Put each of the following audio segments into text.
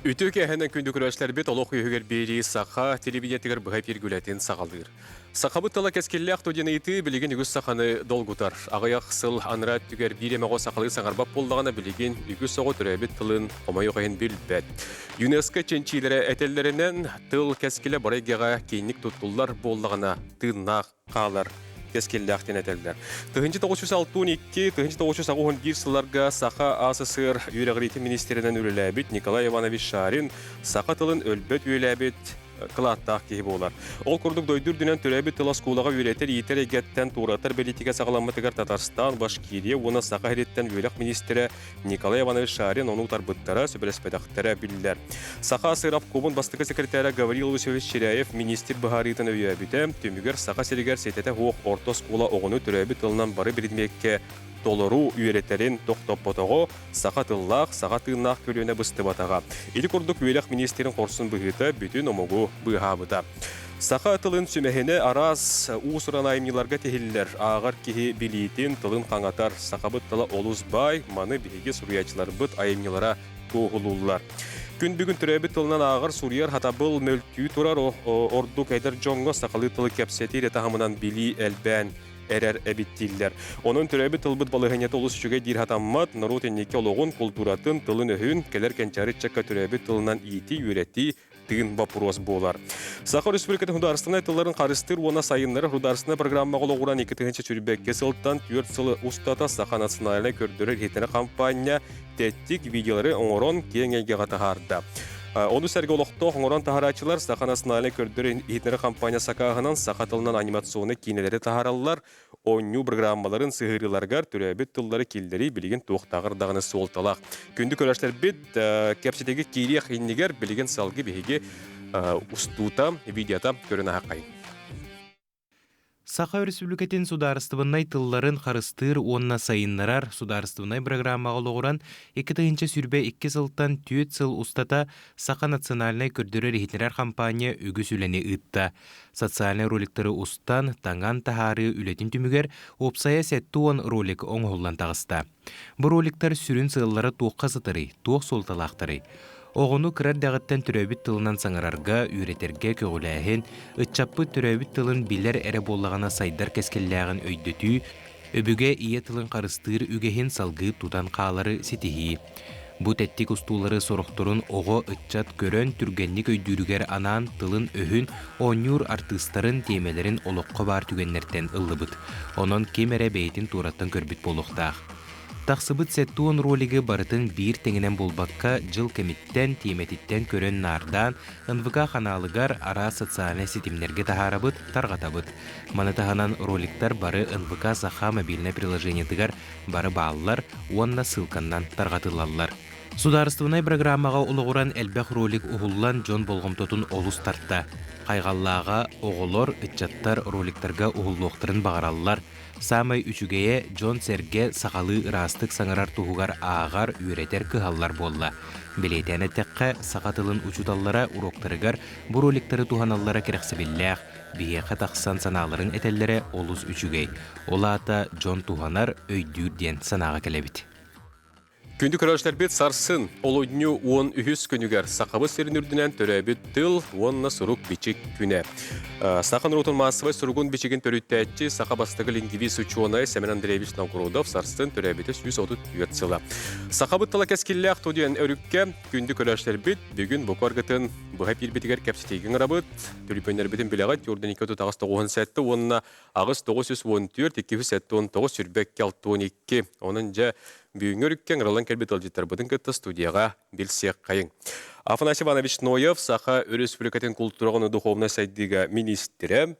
Үтүө киэһэнэн күндү көрөөччүлэрбит олох үөһүгэр биэрии саха телевидениетыгар быһа эфир үлэтин саҕалыыр. Сахабыт тыла кэскиллээх дуо диэн ыйытыы билигин үгүс саханы долгутар. Аҕыйах сыл анараа өттүгэр биир эмэ оҕо сахалыы саҥарбат буоллаҕына билигин үгүс оҕо төрөөбүт тылын хомойуох иһин билбэт. ЮНЕСКО чинчиилэрэ этэллэринэн тыл кэскилэ бары эйгэҕэ киинник туттуллар буоллаҕына тыыннаах хаалар кэскиллээх диэн этэллэр. 1962, 1981 сылларга Саха АССР үөрэҕириитин министринэн үлэлээбит Николай Иванович Шарин саха тылын өлбөт үөлээбит кылааттаах киһи буолар. Ол курдук дойду үрдүнэн төрөөбүт тыл оскуолаҕа үөрэтэр иитэр эйгэттэн туоратар бэлиитикэ саҕаламмытыгар Татарстан, Башкирия уонна Саха сириттэн үөрэх министрэ Николай Иванович Шарин ону утарбыттара, сөбүлэспэтэхтэрэ биллэр. Саха АССР обкомун бастакы секретаря Гаврил Лысевич Чиряев министр быһаарыытын өйөөбүтэ, түмүгэр Саха сиригэр ситэтэ суох орто оскуола оҕону төрөөбүт тылынан бары предмеккэ толору үөрэтэрин тохтоппотоҕо, саха тыллаах, саха тыыннаах көлүөнэ быстыбатаҕа. Ити курдук үөрэх министрин хорсун быһыыта бүтүн омугу быыһаабыта. Саха тылын сүмэһинэ араас уус-уран айымньыларга тиһиллэр, ааҕар киһи билиитин, тылын хаҥатар. Сахабыт тыла олус баай, маны биһиги суруйааччыларбыт айымньылара туоһулууллар. Күн бүгүн төрөөбүт тылынан ааҕар, суруйар хатабыл мөлтүү турар, ордук эдэр дьоҥҥо сахалыы тылы кэпсэтии таһымынан билии элбээн эрэр эбит дииллэр. Онон төрөөбүт тылбыт балаһыанньата олус үчүгэй диир хатаммат, норуот инники олоҕун, култууратын, тылын-өһүн, кэлэр кэнчээри ыччакка төрөөбүт тылынан иитии, үөрэтии тыын боппуруос буолар. Саха Республикатын судаарыстыбаннай тылларын харыстыыр уонна сайыннарар судаарыстыбаннай программаҕа олоҕуран 2022 сылтан 4 сыл устата Саха национальнай көрдөрөр-иһитиннэрэр хампаанньа тэттик видеолары оҥорон киэҥ эйгэҕэ таһаарда. Ону сэргэ олохтоох оҥорон таһарааччылар Саха национальнай көрдөрөр-иһитиннэрэр хампаанньа сакааһынан саха тылынан анимационнай киинэлэри таһаараллар, оонньуу программаларын сыһыарыыларыгар төрөөбүт тыллары киллэрии билигин туохтааҕар даҕаны суолталаах. Күндү көрөөччүлэрбит, кэпсэтиигэ киириэх иннигэр билигин салгыы биһиги устуута, видеота көрөн аһаххайын. Саха Өрөспүүбүлүкэтин судаарыстыбаннай тылларын харыстыыр уонна сайыннарар судаарыстыбаннай бырагыраамаҕа олоҕуран 2022 сылтан 4 сыл устата Саха национальнай көрдөрөр-иһитиннэрэр хампаанньа үгүс үлэни ыытта. Социальнай роликтары устан, таҥан таһаарыы үлэтин түмүгэр уопсайа 70 ролик оҥоһуллан таҕыста. Бу роликтар сүрүн сыаллара туохха сытарый, туох суолталаахтарый? Оҕону кыра эрдэҕиттэн төрөөбүт тылынан саҥарарга, үөрэтэргэ көҕүлээһин, ыччаппыт төрөөбүт тылын билэр эрэ буоллаҕына сайдар кэскиллээҕин өйдөтүү, өбүгэ ийэ тылын харыстыыр үгэһин салгыы тутан хаалары ситиһии. Бу тэттик устуулары сорохторун оҕо, ыччат көрөн түргэнник өйдүүрүгэр анаан тылын-өһүн, оонньуур артыыстарын тиэмэлэрин олоххо баар түгэннэртэн ыллыбыт. Онон ким эрэ бэйэтин туораттан көрбүт буолуохтаах. Тахсыбыт 70 ролигы барытын биир тэҥинэн буолбакка, дьыл кэмиттэн, тиэмэтиттэн көрөн наардаан, НВК ханаалыгар араас социальнай ситимнэргэ таһаарабыт, тарҕатабыт. Маны таһынан роликтар бары НВК Саха мобильнай приложениетыгар бары бааллар уонна ссылканнан тарҕатыллаллар. Судаарыстыбаннай программаҕа олоҕуран элбэх ролик уһуллан дьон болҕомтотун олус тарта. Хайҕаллааҕа оҕолор, ыччаттар роликтарга уһуллуохтарын баҕараллар. Саамай үчүгэйэ дьон-сэргэ сахалыы ыраастык саҥарар туһугар ааҕар, үөрэтэр кыһаллар буолла. Бэлиэтээн эттэххэ, саха тылын учууталлара уруоктарыгар бу роликтары туһаналлара кэрэхсэбиллээх. Биһиэхэ тахсан санааларын этэллэрэ олус үчүгэй. Ол аата дьон туһанар, өйдүүр диэн санааҕа кэлэбит. Күндү көрөөччүлэрбит сарсын олунньу 13 күнүгэр Сахабыт сирин үрдүнэн төрөөбүт тыл уонна сурук-бичик күнэ. Саха норуотун маассабай суругун-бичигин төрүттээччи саха бастакы лингвист учуонай Семен Андреевич Новгородов сарсын төрөөбүтэ 134 сыла. Сахабыт тыла кэскиллээх ту диэн өрүккэ күндү көрөөччүлэрбит бүгүн бука аргытын быһа киирбитигэр кэпсэтиигэ ыҥырабыт. Түлүпүөннэрбитин билэҕит, Юрденика тутаҕас 97 уонна 8 914 279 22 62. Онон дьэ бүгүҥҥү өрүккэ ыҥырыллан кэлбит ыалдьыттарбытын кытта студияҕа билсиэххэйиҥ. Афанасий Иванович Ноев, Саха Өрөспүүбүлүкэтин култуураҕа уонна духовнай сайдыыга министрэ.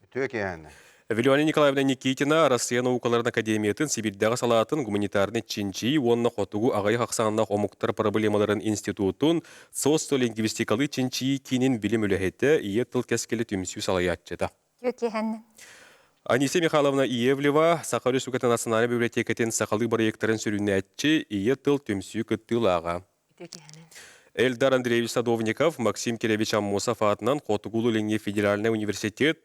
Үтүө киэһэни. Вилюана Николаевна Никитина, Россия наукаларын академиятын Сибирдээҕи салаатын гуманитарнай чинчийии уонна хотугу аҕыйах ахсааннаах омуктар проблемаларын институтун социолингвистикалыы чинчийии киинин билим үлэһитэ, ийэ тыл кэскилэ түмсүү салайааччыта. Үтүө Анисия Михайловна Иевлева, Саха Республикатын Национальнай библиотекатын сахалыы проектарын сүрүннээччи, ийэ тыл түмсүү кыттыылааҕа. Эльдар Андреевич Садовников, Максим Киревич Аммосов аатынан Хотугулуу-Илиҥҥи федеральнай университет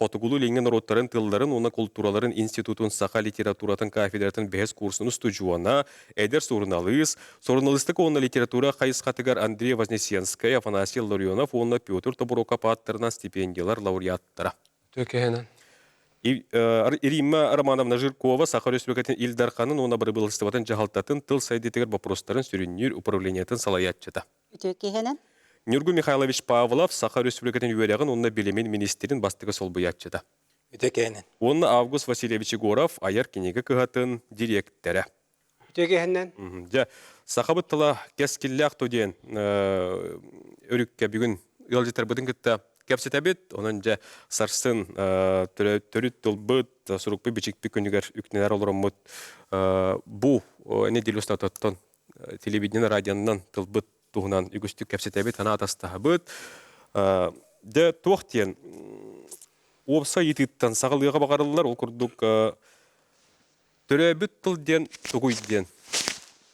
Хотугулуу-Илиҥҥи норуоттарын тылларын уонна култуураларын институтун саха литературатын кафедратын бэһис курсун устудьуона, эдэр суруналыыс, суруналыыстыка уонна литература хайысхатыгар Андрей Вознесенскай, Афанасий Ларионов уонна Петр Тобуроков ааттарынан стипендиялар лауреаттара. Төкеһенен. Римма Романовна Жиркова Саха Өрөспүүбүлүкэтин Ил Дарханын уонна Бырабыыталыстыбатын дьаһалтатын тыл сайдыытыгар боппуруостарын сүрүннүүр управлениетын салайааччыта. Үтүө киһинэн. Ньургун Михайлович Павлов Саха Өрөспүүбүлүкэтин үөрэҕин уонна билимин министрин бастакы солбуйааччыта. Үтүө киһинэн. Уонна Август Васильевич Егоров айар кинигэ кыһатын дириэктэрэ. Үтүө киһинэн. Дьэ, сахабыт тыла кэскиллээх ту диэн өрүккэ бүгүн ыалдьыттарбытын кытта кэпсэтэбит. Онон дьэ сарсын төрүт тылбыт, сурукпут-бичикпит күнүгэр үктэнэр олороммут бу неделя устатыттан телевидение радионан тылбыт туһунан үгүстүк кэпсэтэбит, санаа атастаһабыт. Дьэ, туох диэн уопсай ыйытыыттан саҕалыаҕа баҕарыллар. Ол курдук Төрөөбүт тыл диэн тугуй диэн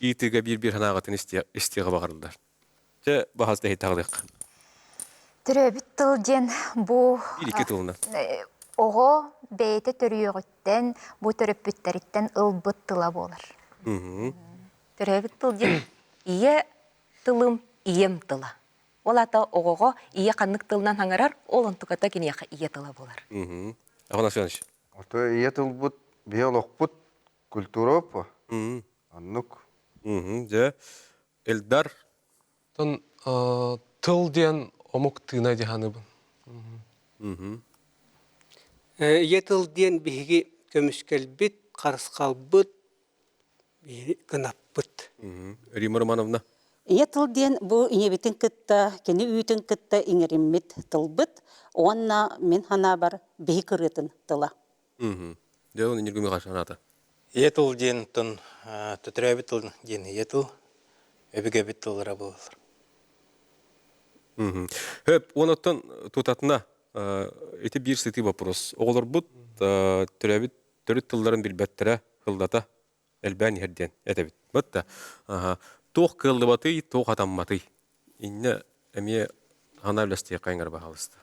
ыйытыыга биир-биир санааҕытын истиэҕи баҕарыллар. Чэ, баһаас да иһиттэҕилиэх. Төрөөбүт тыл диэн бу Биир-икки тылынан. Оҕо бэйэтэ төрүөҕүттэн, бу төрөппүттэриттэн ылбыт тыла буолар. Төрөөбүт тыл диэн ийэ тылым, ийэм тыла. Ол аата оҕоҕо ийэ ханнык тылынан хаҥарар, ол онтуката киниэхэ ийэ тыла буолар. Афанасий Иванович. Ото ийэ тылбыт, биһи олохпут, культура Оннук. Дьэ, Эльдар. Тон тыл диэн омук тыына дьаһаныбын. Ийэ тыл диэн биһиги көмүскэлбит, харысхалбыт, биһиги кынаппыт. Рима Романовна. Ийэ тыл диэн бу ийэбитин кытта, кини үүтүн кытта иҥэриммит тылбыт уонна мин санаабар биһи кырыытын тыла. Дьэ, оны Ньургун санаата. Ийэ тыл диэн тон төтөрөөбүт тыл диэн ийэ тыл, өбүгэбит тыллара буолаллар. Хөп, онуттан тутатына ити биир сытыы вопрос. Оҕолорбут төрөөбүт төрүт тылларын билбэттэрэ хыллата элбээн иһэр диэн этэбит. Бытта. Туох кыаллыбатый, туох атамматый? Иннэ эмиэ хана үлэстиэххэ иҥэр баһаалыста.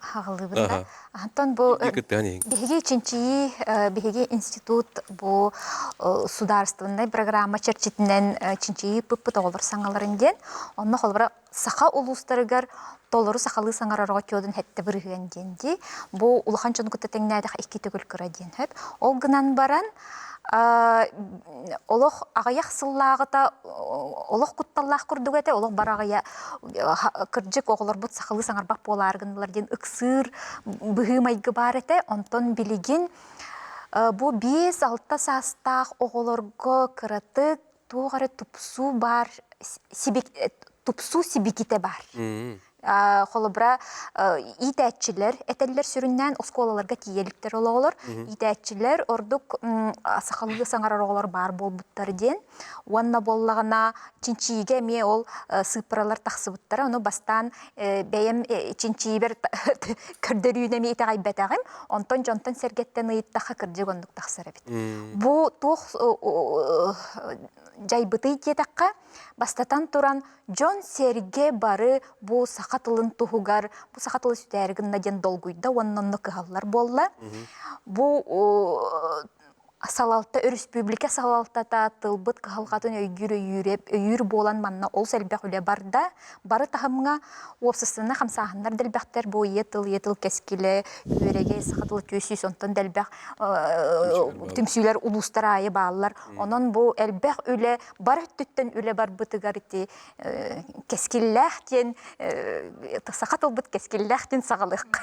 Хаҕылыыбын да. Антон бу биһиги чинчийии, биһиги институт бу судаарыстыбаннай программа чэрчитинэн чинчийии ыппыппыт оҕолор саҥаларын диэн. Онно холобура саха улуустарыгар толору сахалыы саҥарар оҕо түөдүн хэттэ бырыһыан диэн дии. Бу улахан дьону кытта тэҥнээдэх икки төгүл кыра диэн сөп. Ол гынан баран олох аҕыйах сыллааҕыта олох кутталлаах курдук этэ, олох бараҕыйа кырдьык оҕолорбут сахалыы саҥарбат буолаары гыннылар диэн ыксыыр быһыы-майгы баар этэ. Онтон билигин бу 5-6 саастаах оҕолорго кыратык туох эрэ тупсуу баар тупсуу сибикитэ баар. Холобура, иитээччилэр этэллэр сүрүннээн оскуолаларга тиийэ иликтэр оҕолор. Иитээччилэр ордук сахалыы саҥарар оҕолор баар буолбуттар диэн. Уонна буоллаҕына чинчийиигэ эмиэ ол сыыппаралар тахсыбыттара. Ону бастаан бэйэм чинчийиибэр көрдөрүүнү эмиэ итэҕэйбэтэҕим. Онтон дьонтон сэргэттэн ыйыттахха кырдьык оннук тахсар эбит. Бу туох дьайбытый диэтэххэ, бастатан туран, дьон-сэргэ бары бу саха тылын туһугар, бу саха тылы сүтээри гынна диэн долгуйда уонна онно кыһаллар буолла. Бу салалта, өрөспүүбүлүкэ салалтата тылбыт кыһалҕатын өйдүүр өйүүр буолан манна олус элбэх үлэ барда. Бары таһымҥа уопсастыбаннай хамсааһыннар да элбэхтэр. Бу ийэ тыл, ийэ тыл кэскилэ, үөрэгэй, саха тыла 400 онтон да элбэх түмсүүлэр улуустар аайы бааллар. Онон бу элбэх үлэ, бар өттүттэн үлэ барбытыгар ити кэскиллээх диэн саха тылбыт кэскиллээх диэн саҕалыахха.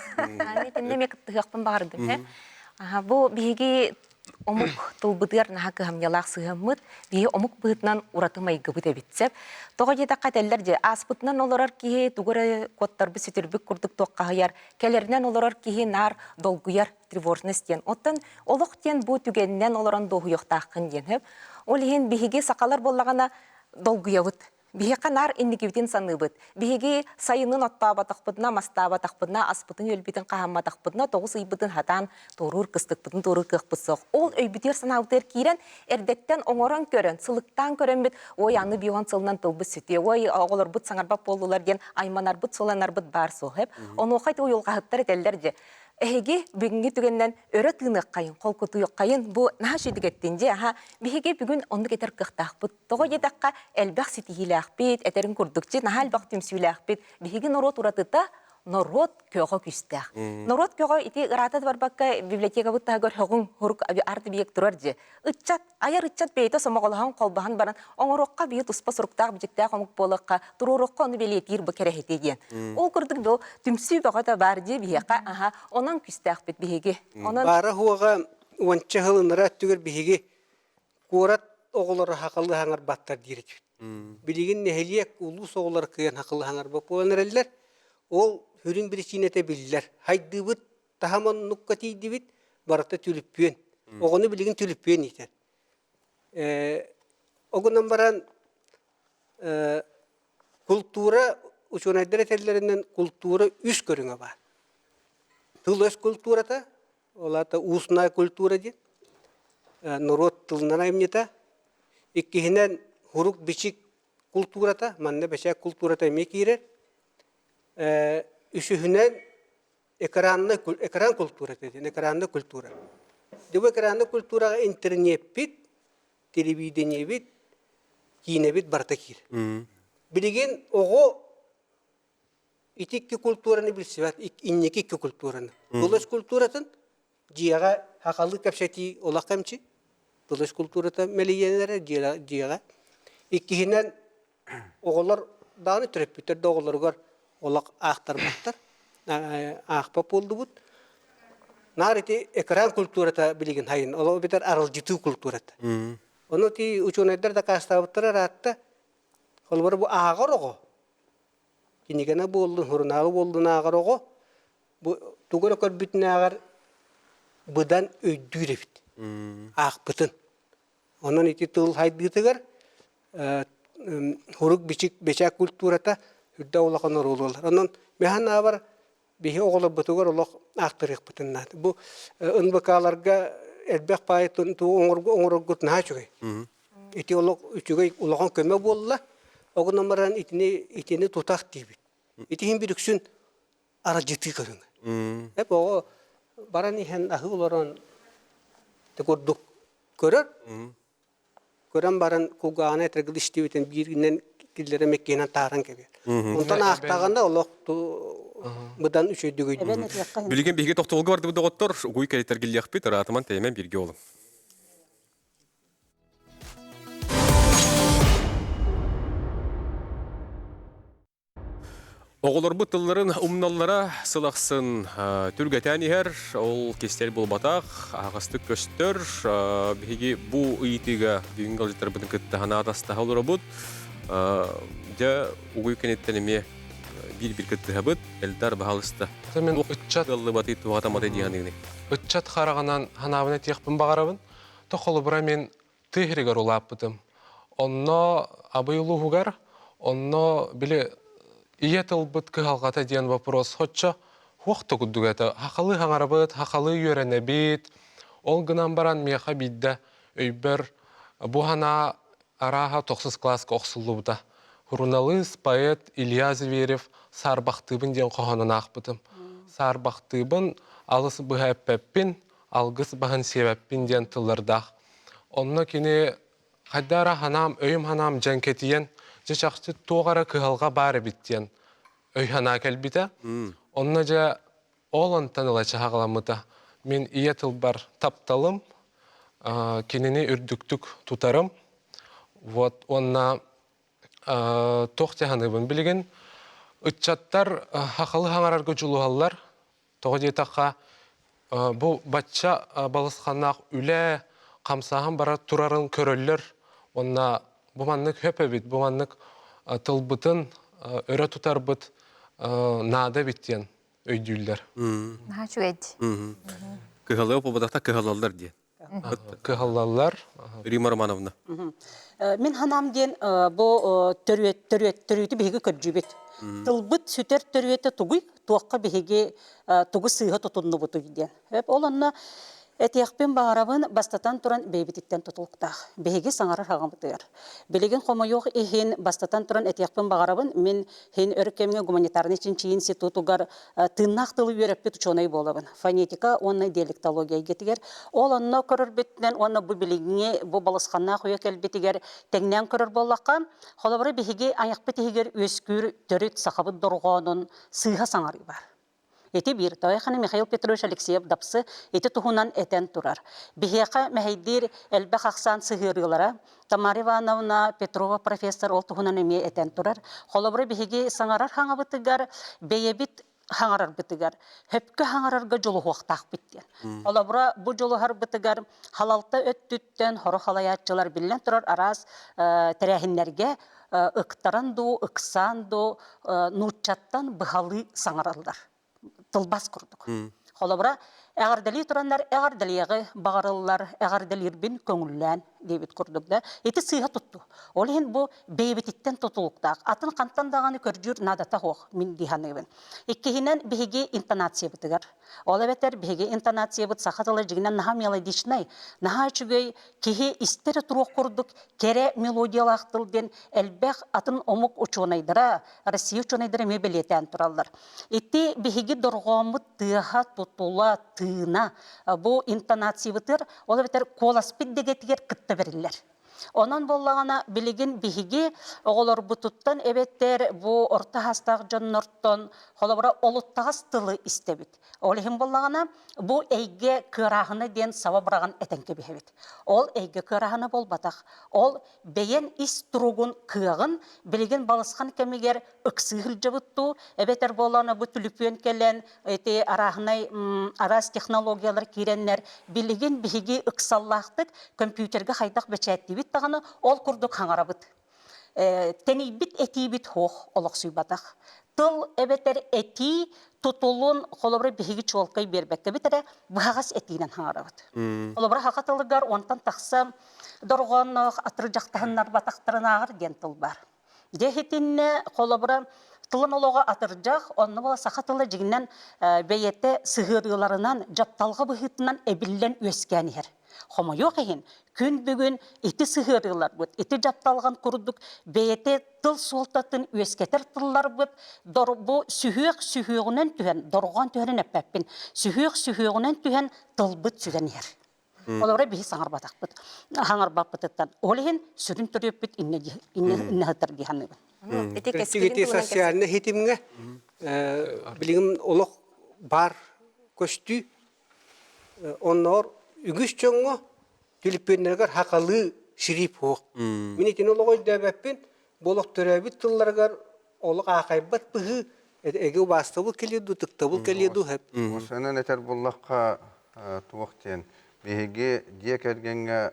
Итиннэ эмиэ кыттыһыахпын баҕардым. Бу биһиги омук тылбытыгар наһаа кыһамньылаах сыһыаммыт, биһи омук быһыытынан ураты майгыбыт эбит сөп. Тоҕо диэтэххэ этэллэр дьэ, ааспытынан олорор киһи тугу эрэ куоттарбыт сүтүрбүт курдук туоххаһыйар, кэлэринэн олорор киһи наар долгуйар, тревожность диэн. Оттон олох диэн бу түгэнинэн олорон дуоһуйуохтааххын диэн сөп. Ол иһин биһиги сахалар буоллаҕына долгуйабыт. Биһиэхэ наар инникибитин саныыбыт. Биһиги сайынын оттооботохпутуна, мастаабатахпытына, аспытын-үөлбүтүн хаһамматахпытына, тоҕус ыйбытын хатаан туоруур кыстыкпытын туоруур кыахпыт суох. Ол өйбүтүгэр-санаабытыгар киирэн, эрдэттэн оҥорон көрөн, сылыктаан көрөммүт, ой, аны бион сылынан тылбыт сүтүө, ой, оҕолорбут саҥарбат буоллулар диэн айманарбыт, суланарбыт баар суох. Онуоха ити уйулҕаһыттар этэллэр дьэ, эһиги бүгүҥҥү түгэннэн өрө тыыныаххайын, холкутуйуоххайын, бу наһаа үчүгэй дьэ, аха, биһиги бүгүн оннук этэр кыахтаахпыт. Тоҕо диэтэххэ, элбэх ситиһиилээхпит, этэрин курдук, наһаа элбэх түмсүүлээхпит. Биһиги норуот уратыта норуот көҕө күүстээх. Норуот көҕө ити ыраата барбакка библиотекабыт таһыгар хөҕүҥ хурук арт-объект турар дьи. Ыччат, айар ыччат бэйэтэ сомоҕолоһон холбоһон баран оҥоруохха биир туспа суруктаах бичиктээх омук буолуохха, туруоруохха ону бэлиэтиир бу кэрэһити диэн. Ол курдук бу түмсүү бөҕө да баар дии биһиэхэ, аха, онон күүстээхпит биһиги. Онон Баара хуоҕа уонча сыл ынара өттүгэр биһиги куорат оҕолоро хахалы хаҥарбаттар диир этибит. Билигин нэһилиэк улуус оҕолоро кыайан хахалы хаҥарбат буолан эрэллэр. Ол сүрүн биричиинэтэ биллэр. Хайдыыбыт таһым оннукка тиийдибит, барыта түлүппүөн. Оҕону билигин түлүппүөн иитэр. Ол гынан баран култуура учуонайдар этэллэринэн култуура үс көрүҥэ баар. Тыл-өс култуурата, Ол аата устная культура диэн норуот тылынан айымньыта. Иккиһинэн хурук-бичик култуурата, манна бэчээт култуурата эмиэ киирэр. Үсүһүнэн экранный, экран культурата диэн, экранная культура. Дьэ бу экранный культураҕа интернеппит, телевидениебит, киинэбит барыта киирэр. Билигин оҕо Ити икки культураны билсибэт, инники икки культураны. Тыл-өс культуратын дьиэҕэ хахалыы кэпсэтии олох кэмчи. Тыл-өс культурата мэлийэн эрэр дьиэҕэ. Иккиһинэн, оҕолор даҕаны төрөппүттэр да оҕолоругар олох аахтарбаттар, аахпат буоллубут. Наар ити экран культурата билигин хайын, ол эбэтэр аралдьытыы культурата. Ону ити учуонайдар дакаастаабыттара ыраатта. Холобура бу ааҕар оҕо кинигэни буоллун, сурунаалы буоллун ааҕар оҕо бу тугу эрэ көрбүтүнээҕэр быдан өйдүүр эбит аахпытын. Онон ити тыл хайдыытыгар сурук-бичик бэчээт культурата үрдэ улахан оруолу ылар. Онон миһан аабар биһи оҕолорбутугар олох аахтарыахпытын наада. Бу НВК-ларга элбэх паайытын оҥороргут наһаа үчүгэй. Ити олох үчүгэй улахан көмө буолла. Огунан баран итини итини тутах диибит. Ити иһин бир үксүн арадьытыы көрүҥ. Эп оҕо баран иһэн аһыы олорон курдук көрөр. Көрөн баран кулгааҕына этэргил истибитин бииринэн киллэрэ мэккиһинэн тааран кэбиһэр. Онтон аахтаҕына олох быдан үчүгэйдик өйдүүр. Билигин биһиги тохтобулга бардыбыт доҕоттор, угуй кэлитэргиллиэхпит, ыраатыман тэйэмэн бииргэ олуҥ. Оҕолорбут тылларын умналлара сыл ахсын түргэтээн иһэр, ол кистэл буолбатах, аһаҕастык көстөр. Биһиги бу ыйытыыга бүгүҥҥү ыалдьыттарбытын кытта санаа атастаһа олоробут. Дьэ, угуй кэнниттэн эмиэ биир-биир кыттыһабыт. Элдар, баһаалыста. Мен ыччат ыаллыбатый туһатаматай дии саныыгыный? Ыччат хараҕынан ханаабын этиэхпин баҕарабын. То холобура мин тыа сиригэр улааппытым. Онно Абый улууһугар, онно били ийэ тылбыт кыһалҕата диэн вопрос соччо хуох да курдук этэ. Хахалыы хаҥарабыт, хахалыы үөрэнэбит. Ол гынан баран миэхэ биирдэ өйбөр бу санаа арааһа тохсус кылааска охсуллубута. Суруналыыс, поэт Илья Зверев «Саарбахтыыбын» диэн хоһоонун аахпытым. Саарбахтыыбын, алыс быһа эппэппин, алгыс баһын сиэбэппин диэн тыллардаах. Онно кини хайда эрэ ханаам, өйүм-ханаам дьэҥкэтийэн, дьэ чахчы туох эрэ кыһалҕа баар эбит диэн өй-санаа кэлбитэ. Онно дьэ ол онтон ыла чаһаҕаламмыта. Мин ийэ тылбар тапталым, кинини үрдүктүк тутарым. Вот уонна туох дьаһаныыбын билигин ыччаттар хахалы хаҥарарга дьулуһаллар. Тоҕо диэтэххэ, бу бачча балысханнаах үлэ, хамсааһын бара турарын көрөллөр уонна бу маннык хөп эбит, бу маннык тылбытын өрө тутарбыт наада эбит диэн өйдүүллэр. Наһаа үчүгэй. Кыһалыа буолбатахта кыһалаллар диэн. Кыһаллаллар. Рима Романовна. Мин ханаам диэн бу төрүөт төрүөт төрүөтү биһиги көрдүүбүт. Тылбыт сүтэр төрүөтэ тугуй? Туохха биһиги тугу сыыһа тутуннубутуй диэн. Ол онно этиэхпин баҕарабын, бастатан туран бэйэбититтэн тутулуктаах. Биһиги саҥарар хаҕабытыгар. Билигин хомойуох иһин, бастатан туран этиэхпин баҕарабын, мин иһин өр кэмҥэ гуманитарнай чинчийии институтугар тыыннаах тылы үөрэппит учуонай буолабын. Фонетика уонна диалектология эйгэтигэр. Ол онно көрөрбүтүнэн уонна бу билиҥҥи бу балысханнаах үйэ кэлбитигэр тэҥнээн көрөр буоллахха, холобура биһиги айахпыт иһигэр үөскүүр төрүт сахабыт дорҕоонун сыыһа саҥарыы бар. Ити биир Тойхана Михаил Петрович Алексеев-Дапсы ити туһунан этэн турар. Биһиэхэ мэһэйдиир элбэх ахсаан сыһыарыылара Тамара Ивановна Петрова профессор ол туһунан эмиэ этэн турар. Холобура, биһиги саҥарар хаҥабытыгар бэйэбит хаҥарарбытыгар хөпкө хаҥарарга дьулуһуохтаахпыт диэн. Холобура, бу дьулуһарбытыгар халалта өттүттэн хоро халайааччылар биллэн турар араас тэрээһиннэргэ ыктаран дуу, ыксаан дуу нууччаттан быһалыы саҥараллар. Тылбас курдук. Холобура, эҕэрдэлии тураннар эҕэрдэлиэҕи баҕарыллар, эҕэрдэлиирбин көҥүллээн диэбит курдук да. Ити сыыһа туттуу. Ол иһин бу бэйэбититтэн тутулуктаах. Атын хантан даҕаны көрдүүр наадата суох мин дии саныыбын. Иккиһинэн, биһиги интонациябытыгар. Ол эбэтэр биһиги интонациябыт саха тыла дьиҥинэн наһаа мелодичнай, наһаа үчүгэй, киһи истэрэ туруох курдук кэрэ мелодиялаах тыл диэн элбэх атын омук учуонайдара, Россия учуонайдара эмиэ бэлиэтээн тураллар. Ити биһиги дорҕооммут тыаһа, тутула, тыына бу интонациябытыгар, ол эбэтэр куоласпыт дэгэтигэр кытта бэриллэр. Онон буоллаҕына билигин биһиги оҕолорбутуттан эбэтэр бу орто саастаах дьоннортон холобура олуттаҕас тылы истэбит. Ол иһин буоллаҕына бу эйгэ кыарааһына диэн саба быраҕан этэн кэбиһэбит. Ол эйгэ кыарааһына буолбатах. Ол бэйэн ис туругун кыаҕын билигин балысхан кэмигэр ыксыы сылдьабыт дуу, эбэтэр буоллаҕына бу түлүпүөн кэлэн ити арааһынай араас технологиялар киирэннэр билигин биһиги ыксаллаахтык компьютерга хайдах бэчээттиибит даҕаны ол курдук хаҥарабыт. Тэнийбит этиибит суох олохсуйбатах. Тыл эбэтэр этии тутулун холобура биһиги чуолкай биэрбэккэбит эрэ быһаҕас этиинэн хаҥарабыт. Холобура саха тылыгар онтон тахса дорҕоонноох атырдьахтаһыннарбатахтарынааҕар диэн тыл баар. Дьэ итиннэ холобура тылын олоҕо атырдьах, онно буола саха тыла дьиҥинэн бэйэтэ сыһыарыыларынан, дьапталҕа быһыытынан эбиллэн үөскээн иһэр. Хомойуох иһин, күн бүгүн ити сыһыарыыларбыт, ити дьапталҕан курдук бэйэтэ тыл суолтатын үөскэтэр тылларбыт бу сүһүөх сүһүөҕүнэн түһэн, дорҕоон түһэрин эппэппин, сүһүөх сүһүөҕүнэн түһэн тылбыт сүтэн иһэр. Олоро биһи саҥарбатахпыт, хаҥарбаппытыттан. Ол иһин сүрүн төрүөппүт иннэ иннэ сытар дии саныыбын. Ити Ити социальнай хитимҥэ билигин олох бар көстүү онноор үгүс дьоҥҥо түлүпүөннэригэр хакалыы шрип суох. Мин итини олох өйдөөбөппүн. Бу олох төрөөбүт тылларыгар олох аахайбат быһыы эгэ убаастабыл кэлиэ дуу, тыктабыл кэлиэ дуу хэп. Осонон этэр буллахха туох диэн биһиги дьиэ кэргэҥҥэ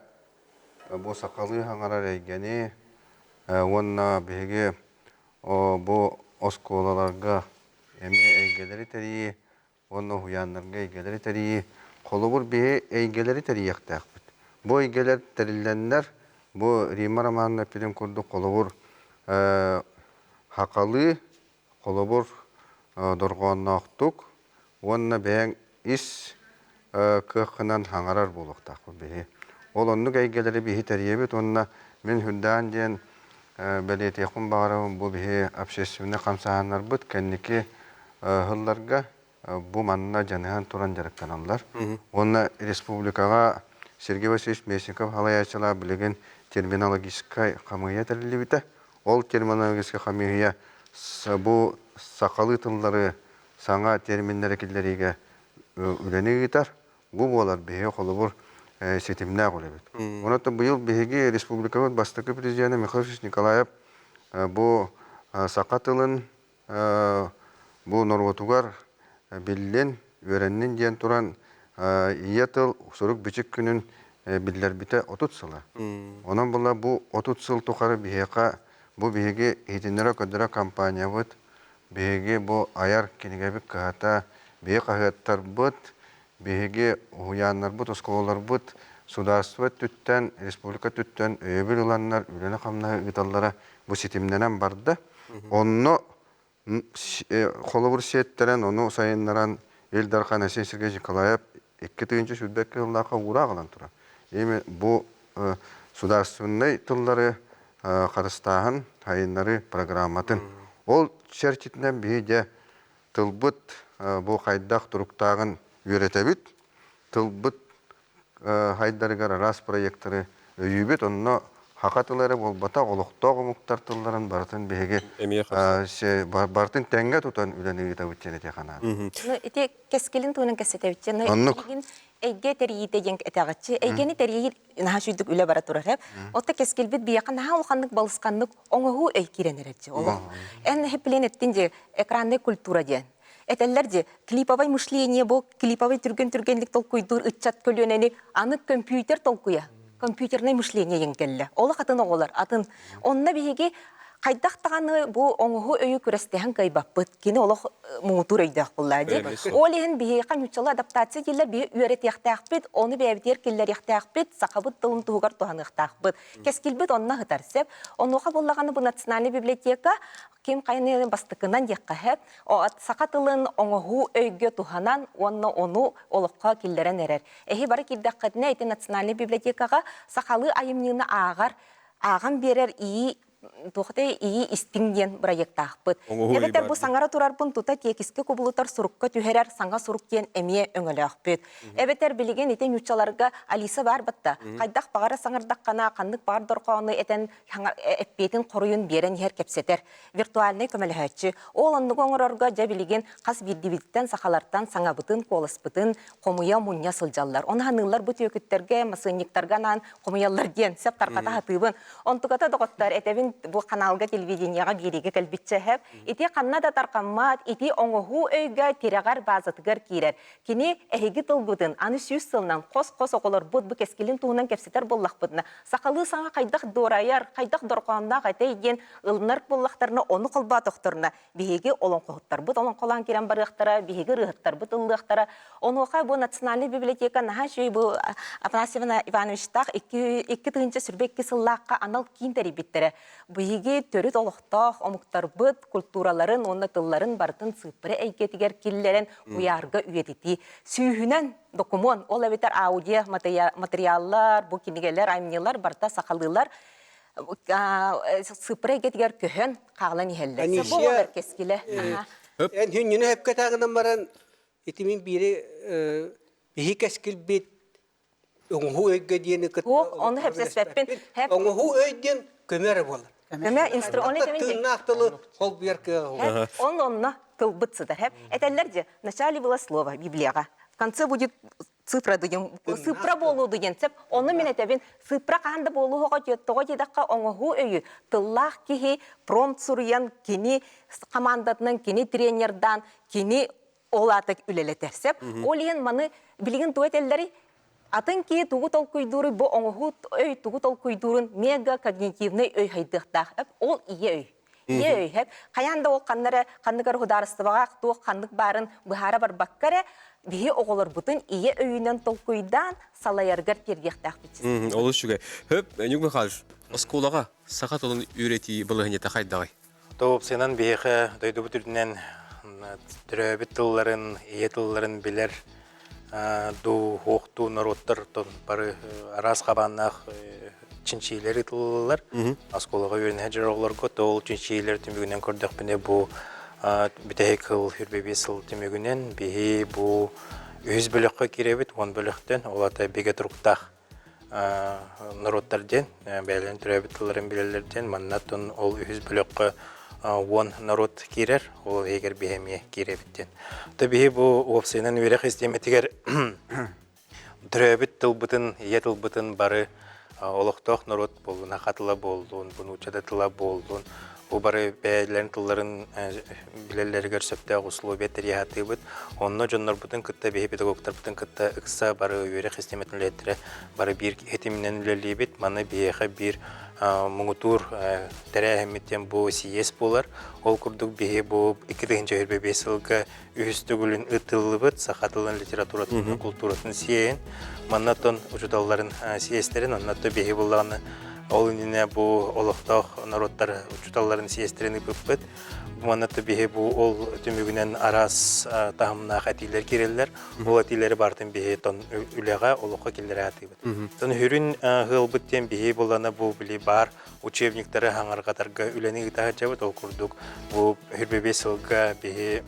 бу сахалыы хаҥарар эйгэни уонна биһиги бу оскуолаларга эмиэ эйгэлэри тэрийии уонна уһуйааннарга эйгэлэри тэрийии. Холобур, биһи эйгэлэри тэрийиэхтээхпит. Бу эйгэлэр тэриллэннэр, бу Римма Романовна эппитин курдук, холобур, хахалыы, холобур, дорҕоонноохтук уонна бэйэҥ ис кыаххынан хаҥарар буолуохтаахпыт биһи. Ол оннук эйгэлэри биһи тэрийэбит уонна мин үрдээн диэн бэлиэтиэхпин баҕарабын бу биһи общественнай хамсааһыннарбыт кэнники сылларга бу манна дьаныһан туран дьарыктаналлар. Уонна республикаҕа Сергей Васильевич Местников салайааччылаах билигин терминологическай хамыыһыйа тэриллибитэ. Ол терминологическай хамыыһыйа бу сахалыы тыллары саҥа терминнэри киллэриигэ үлэни ыытар. Бу буолар биһиги холобур ситимнээх үлэбит. Онон быйыл биһиги республикабыт бастакы президенэ Михаил Васильевич Николаев бу саха тылын бу норуотугар биллин, үөрэннин диэн туран ийэ тыл сурук-бичик күнүн биллэрбитэ 30 сыла. Онон була бу 30 сыл тухары биһиэхэ бу биһиги иһитиннэрэ-көрдөрө компаниябыт, биһиги бу айар кинигэбит кыһата, биһи хаһыаттарбыт, биһиги уһуйааннарбыт, оскуолаларбыт. судаарыстыба өттүттэн, республика өттүттэн өйөбүл ыланнар үлэни-хамнаһы ыыталлара бу ситимнэнэн барда. Онно холобур сиэттэрэн, ону сайыннаран Ил Дархан Айсен Сергеевич Николаев 2022 сыллаахха уураах ылан турар. Ими бу судаарственнай тыллары харыстааһын, сайыннарыы программатын. Ол чэрчитинэн биһи дьэ тылбыт бу хайдах туруктааҕын үөрэтэбит, тылбыт хайдарыгар араас проектары өйүүбүт. Онно саха тыла эрэ буолбатах, олохтоох омуктар тылларын барытын биһиги барытын тэҥҥэ тутан үлэни ыытабыт диэн этиэх анаан. Ити кэскилин туһунан кэпсэтэбит. Оннук. Эйгэ тэрийиитэ диэн этэҕиччи. Эйгэни тэрийии наһаа сүйдүк үлэ бара турар эп. Отто кэскилбит биһиэхэ наһаа улаханнык балысханнык оҥоһуу өй киирэн эрэр дии. Олох. Эн хэппилиэн эттин дии экранный культура диэн. Этэллэр дии, клиповай мышление бу клиповай түргэн-түргэнник толкуйдуур ыччат көлүөнэни аны компьютер толкуйа, компьютерное мышление диэн кэллэ. Олох атын оҕолор, атын. Онно биһиги хайдах даҕаны бу оҥоһу өйү күрэстэһэн кыайбаппыт. Кини олох муҥутуур өйдөөх буоллаа дии. Ол иһин биһиэхэ нууччалыы адаптация дииллэр биһи үөрэтиэхтээхпит, ону бэйэбитигэр киллэриэхтээхпит, сахабыт тылын туһугар туһаныахтаахпыт. Кэскилбит онно сытар сөп. Онуоха буоллаҕына бу национальный библиотека ким хайаны бастакынан диэххэ сөп. Саха тылын оҥоһуу өйгө туһанан уонна ону олоххо киллэрэн эрэр. Эһи бары киирдэххитинэ ити национальный библиотекаҕа сахалыы айымньыны ааҕар, ааҕан биэрэр ии туохтай ии истиҥ диэн бырайыактаахпыт. Эбэтэр бу саҥара турарбын тута тиэкискэ кубулутар сурукка түһэрэр саҥа сурук диэн эмиэ өҥөлөөхпүт. Эбэтэр билигин ити ньуччаларга Алиса баар батта. Хайдах баҕара саҥардаххына, ханнык баҕар дорҕоону этэн эппиэтин хоруйун биэрэн иһэр кэпсэтэр. Виртуальнай көмөлөһөөччү. Ол оннугу оҥорорго дьэ билигин хас биирдиибититтэн сахалартан саҥабытын, куоласпытын хомуйа мунньа сылдьаллар. Ону ханыыллар бу түөкүттэргэ, масыанньыктарга анаан хомуйаллар диэн сөп тарҕата сатыыбын. Онтуката доҕоттор этэбин бу каналга телевидениеҕа биэриигэ кэлбитчэ сөп. Ити ханна да тарҕаммат, ити оҥоһуу өйгө тирэҕэр базатыгар киирэр. Кини эһиги тылгытын аны 100 сылынан хос-хос оҕолорбут бу кэскилин туһунан кэпсэтэр буоллахпытына, сахалыы саҥа хайдах дуорайар, хайдах дорҕоонноох этэй диэн ылынар буоллахтарына, ону холбоотохторуна, биһиги олоҥхоһуттарбыт олоҥхолоон киирэн барыахтара, биһиги ырыаһыттарбыт ыллыахтара. Онуоха бу Национальнай библиотека наһаа үчүгэй бу Афанасий Ивановичтаах 2022 сыллаахха анал киин тэрийбиттэрэ. Биһиги төрүт олохтоох омуктарбыт культураларын уонна тылларын барытын сыыппара эйгэтигэр киллэрэн куйаарга үйэтитии. Сүүһүнэн докумуон, ол эбэтэр аудио материаллар, бу кинигэлэр, айымньылар барыта сахалыылар сыыппара эйгэтигэр көһөн хаалан иһэллэр. Бу олор кэскилэ. Эн хүннүнү хөпкө таагынан баран ити мин биири биһи кэскилбит Оҥоһуу өйгө диэни кытта Суох, ону сөпсөспөппүн. Оҥоһуу өй диэн көмө эрэ буолар. Көмө инструмент тыыннаах тылы холбуйар кыаҕа Он онно тылбыт сытар. Этэллэр же, вначале было слово Библияҕа. В конце будет цифра дыйым, цифра буолуу диэн сөп. Ону мин этэбин, цифра хаһан да буолуоҕа тоҕо диэтэххэ оҥоһуу өйү тыллаах киһи промпт суруйан кини командатынан, кини тренердаан, кини ол аата үлэлэтэр сөп. Ол иһин маны билигин тугу этэллэрий? Атын киһи тугу толкуйдууруй, бу оҥоһуу өй тугу толкуйдуурун мега когнитивный өй хайдыахтаах. Ол ийэ өй. Ийэ өй хэп. Хайаан да ол ханна эрэ ханнык эрэ судаарыстыбаҕа туох ханнык баарын быһаара барбакка эрэ биһи оҕолорбутун ийэ өйүнэн толкуйдаан салайаргар тиэрдиэхтээхпит. Олус үчүгэй. Хөп, Нюк Михайлович, оскуолаҕа саха тылын үөрэтии балаһыанньата хайдаҕый? Тоопсуйанан биһиэхэ дойдубут үрдүнэн төрөөбүт тылларын, ийэ тылларын билэр дуу, хуохтуу норуоттар бары араас хабааннаах чинчиилэр ыытыллаллар. Оскуолаҕа үөрэнэ сылдьар оҕолорго ол чинчиилэр түмүгүнэн көрдөхпүнэ бу бүтэһик сыл 25 сыл түмүгүнэн биһи бу үһүс бөлөххө киирэбит, 10 бөлөхтөн, ол аата бигэ туруктаах норуоттар диэн бэйэлэрин төрөөбүт тылларын билэллэр диэн манна оттон ол үһүс бөлөххө 10 норуот киирэр ол иһигэр биһи эмиэ киирэбит диэн. То биһи бу уопсайынан үөрэх систиэмэтигэр төрөөбүт тылбытын, ийэ тылбытын бары олохтоох норуот буоллун, саха тыла буоллун, бу нуучча да тыла буоллун, Бу бары бэйэлэрин тылларын билэллэригэр сөптөөх условия тэрийэ Онно дьоннорбутун кытта, биһи педагогтарбытын кытта ыкса бары үөрэх систиэмэтин үлэһиттэрэ бары биир этиминэн үлэлиибит. Маны биһиэхэ биир муҥутуур тэрээһиммит диэн бу сийиэс буолар. Ол курдук биһи бу 2025 сылга үһүс төгүлүн ыытыллыбыт саха тылын литературатын, култууратын сиэйин, манна учууталларын сиэстэрин, онно биһи буллаҕына ол иннинэ бу олохтоох норуоттар учууталларын сиэстэрин ыыппыппыт. Манна биһи бу ол түмүгүнэн араас таһымнаах этиилэр киирэллэр. Ол этиилэри бартын биһи тон үлэҕэ олоххо киллэрэ атыыбыт. Тон хүрүн ыалбыт диэн биһи булана бу били баар учебниктары хаҥаргатарга үлэни ыыта сылдьабыт. Ол курдук бу хүрбэбиэс сылга биһи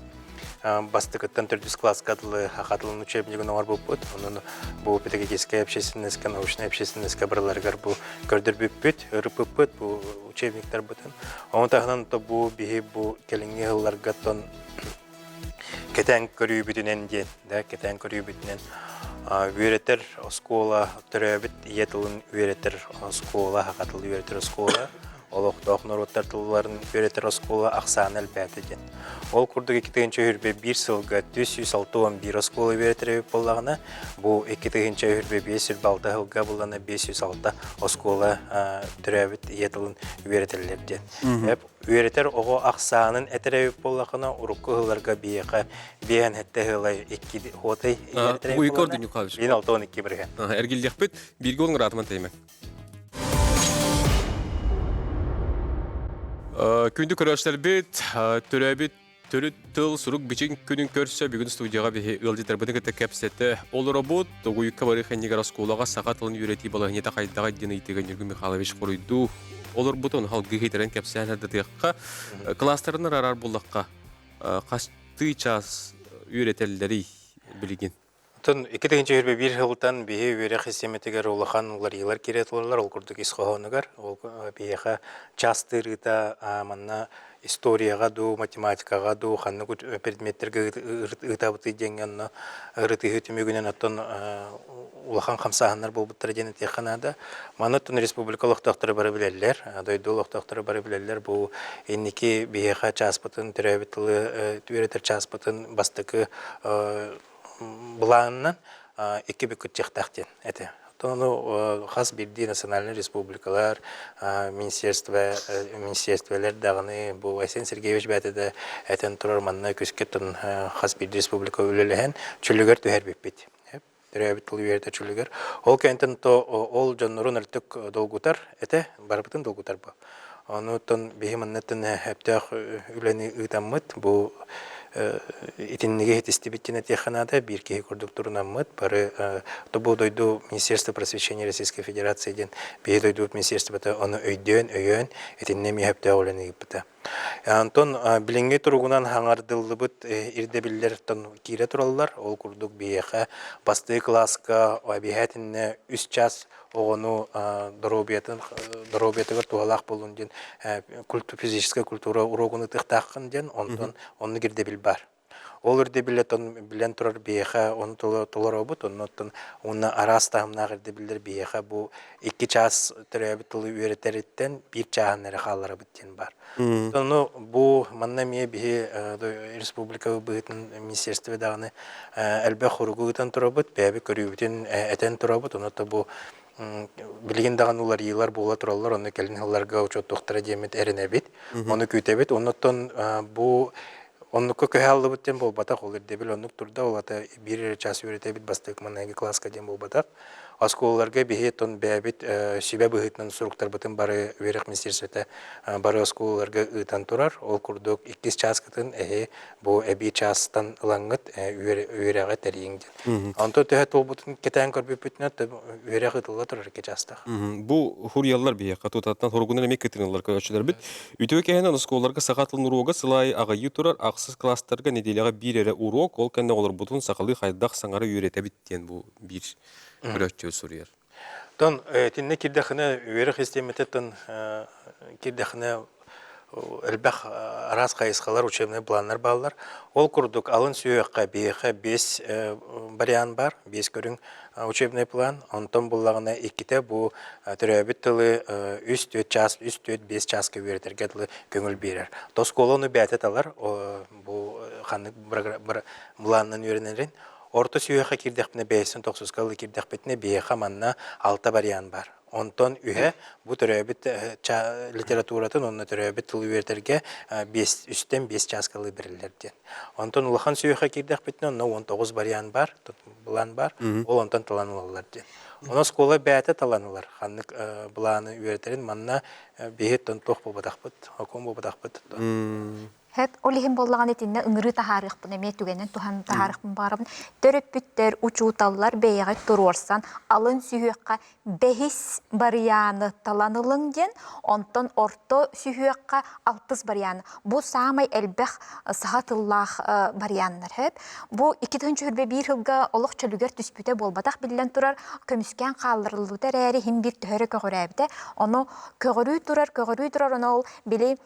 бастакыттан төрдүс класска дылы хахатылын учебнигын оҥорбуппут. Онон бу педагогическая общественностька, научная общественностька барыларыгар бу көрдөрбүппүт, ырыппыппыт бу учебниктарбытын. Ону таһынан то бу биһи бу кэлиҥҥи сылларга тон кэтээн көрүүбүтүнэн диэн, да, кэтээн көрүүбүтүнэн үөрэтэр оскуола, төрөөбүт ийэ тылын үөрэтэр оскуола, саха тылы үөрэтэр оскуола, олохтоох норуоттар тылларын үөрэтэр оскуола ахсаана элбээтэ диэн. Ол курдук 2021 сылга 361 оскуола үөрэтэр эбит буоллаҕына, бу 2025 сылга буллана 506 оскуола төрөөбүт ийэ тылын үөрэтэллэр диэн. Үөрэтэр оҕо ахсаанын этэр эбит буоллахына, урукку сылларга биэхэ биэһэн хэтте сылай икки хуотай үөрэтэр эбит буоллаҕына, биин 62 бырыһыан. Эргиллиэхпит, бииргэ олоҥ ыраатыман тэйимэн. Күндү көрөөччүлэрбит, төрөөбүт төрүт тыл сурук бичик күнүн көрсө бүгүн студияҕа биһи ыалдьыттарбытын кытта кэпсэтэ олоробут. Тугуйукка барыы кэннигэр оскуолаҕа саха тылын үөрэтии балаһыанньата хайдаҕый диэн ыйытыыга Ньургун Михайлович хоруйдуу олорбутун салгыы хитэрэн кэпсээн сырдатыахха. Кылаастарынан араар буллахха хастыы чаас үөрэтэллэрий билигин? Оттон 2021 сылтан биһи үөрэх систиэмэтигэр улахан уларыйыылар киирэ тураллар. Ол курдук ис хоһоонугар, ол биһиэхэ час тыырыыта манна историяҕа дуу, математикаҕа дуу, ханнык предметтэргэ ыытабытый диэҥҥэ онно ырытыһыы түмүгүнэн оттон улахан хамсааһыннар буолбуттара диэн этиэххэ наада. Маны оттон республика олохтоохторо бары билэллэр, дойду олохтоохторо бары билэллэр. Бу инники биһиэхэ чааспытын, төрөөбүт тылы үөрэтэр чааспытын бастакы былаанынан икки бүк кыттыахтаах диэн этэ. Оттон ону хас биирдии национальнай республикалар, министерство, министерстволар даҕаны бу Айсен Сергеевич бэйэтэ да этэн турар манна күскэ тон хас биирдии республика үлэлэһэн чөлүгэр түһэрбиппит. Төрөөбүт тыл үөрэтэ чөлүгэр. Ол кэнтэн то ол дьоннорун өлтүк долгутар этэ, барыбытын долгутар бу. Онуттан биһи манныттан өптөөх үлэни ыытаммыт, бу итинниги иһитистибит диэн этиэххэ наада, биир киһи курдук турунаммыт, бары бу дойду Министерство просвещения Российской Федерации диэн биһи дойдубут министерствота ону өйдөөн, өйөөн, итиннэ эмиэ өптөөх үлэни ыыппыта. Онтон билиҥҥи туругунан хаҥардыллыбыт ирдэбиллэр киирэ тураллар. Ол курдук биһиэхэ бастакы кылааска эбиһээтиннэ үс час оҕону доруобуйатын доруобуйатыгар туһалаах буоллун диэн физическая культура уруогун ытыахтааххын диэн онтон оннук ирдэбил баар. Ол ирдэбилэ билэн турар биһиэхэ ону толоробут, оннуттан уонна араас таһымнаах ирдэбиллэр биһиэхэ бу икки чаас төрөөбүт тылы үөрэтэриттэн биир чааһын эрэ хаалларабыт диэн баар. Ону бу манна эмиэ биһи республика быһыытын министерство даҕаны элбэх хоругу ыытан турабыт, бэйэбит көрүүбүтүн этэн турабыт, ону бу билигин даҕаны уларыйыылар буола тураллар, онно кэлин сылларга учуоттуохтара диэммит эрэнэбит, ону күүтэбит. Оннуттан бу оннукка көһө аллыбыт диэн буолбатах, ол ирдэбил оннук турда, ол ата биир эрэ час үөрэтэбит бастакы маҥнайгы кылааска диэн буолбатах. Оскуолаларга биһи оттон бэйэбит сүбэ быһыытынан суруктарбытын бары үөрэх министерствота бары оскуолаларга ыытан турар. Ол курдук иккис чааскытын эһи бу эбии чаастан ылаҥҥыт үөрэҕи тэрийиҥ диэн. Онтон төһө туолбутун кэтээн көрбүппүтүнэн үөрэх ыытылла турар икки чаастаах. Бу хуруйаллар биһиэхэ тутаттан хоругунан эмиэ кытыныллар көрөөччүлэрбит. Үтүө кэһэнэн оскуолаларга саха тылын уруога сыл аайы аҕыйыы турар ахсыс класстарга нэдиэлэҕэ биир эрэ уруок, ол кэннэ олорбутун сахалыы хайдах саҥара үөрэтэбит диэн бу биир көрөөччү суруйар. Тон итиннэ киирдэххинэ үөрэх систиэмэтиттэн киирдэххинэ. элбэх араас хайысхалар, учебный планнар бааллар. Ол курдук алын сүһүөххэ биһиэхэ биэс вариант бар, биэс көрүҥ учебный план. Онтон буллаҕына иккитэ бу төрөөбүт тылы 3-4 час, 3-4-5 чааска үөрэтэргэ дылы көҥүл биэрэр. Оскуола ону бэйэтэ талар, бу ханнык былаанынан үөрэнэрин. Орто сүһүөххэ киирдэхпинэ, бэйэсин тохсуска ылы киирдэхпитинэ, биһиэхэ манна алта вариант бар. Онтон үһэ бу төрөөбүт литературатын уонна төрөөбүт тылы үөрэтэргэ үстэн биэс чааскалыы бэриллэр диэн. Онтон улахан сүһүөххэ киирдэхпитинэ, онно 19 вариант бар, былаан бар, ол онтон талан ылаллар диэн. Онон оскуола бэйэтэ талан ылар, ханнык былааны үөрэтэрин манна биһи туох буолбатахпыт, хокуон буолбатахпыт. Хэп, ол иһин буоллаҕына итиннэ ыҥырыы таһаарыахпын эмиэ түгэнин туһан таһаарыахпын баҕарабын. Төрөппүттэр, учууталлар бэйэҕит туруорсан алын сүһүөххэ бэһис барыйааны талан ылыҥ диэн, онтон орто сүһүөххэ алтыс барыйааны. Бу саамай элбэх саха тыллаах барыйааннар. Хэп. Бу 2021 сылга олох чөлүгэр түспүтэ буолбатах биллэн турар, көмүскээн хаалларыллыбыта эрээри иһин биир төһө эрэ көҕүрээбитэ. Ону көҕүрүү турар, көҕүрүү турар, ону ол били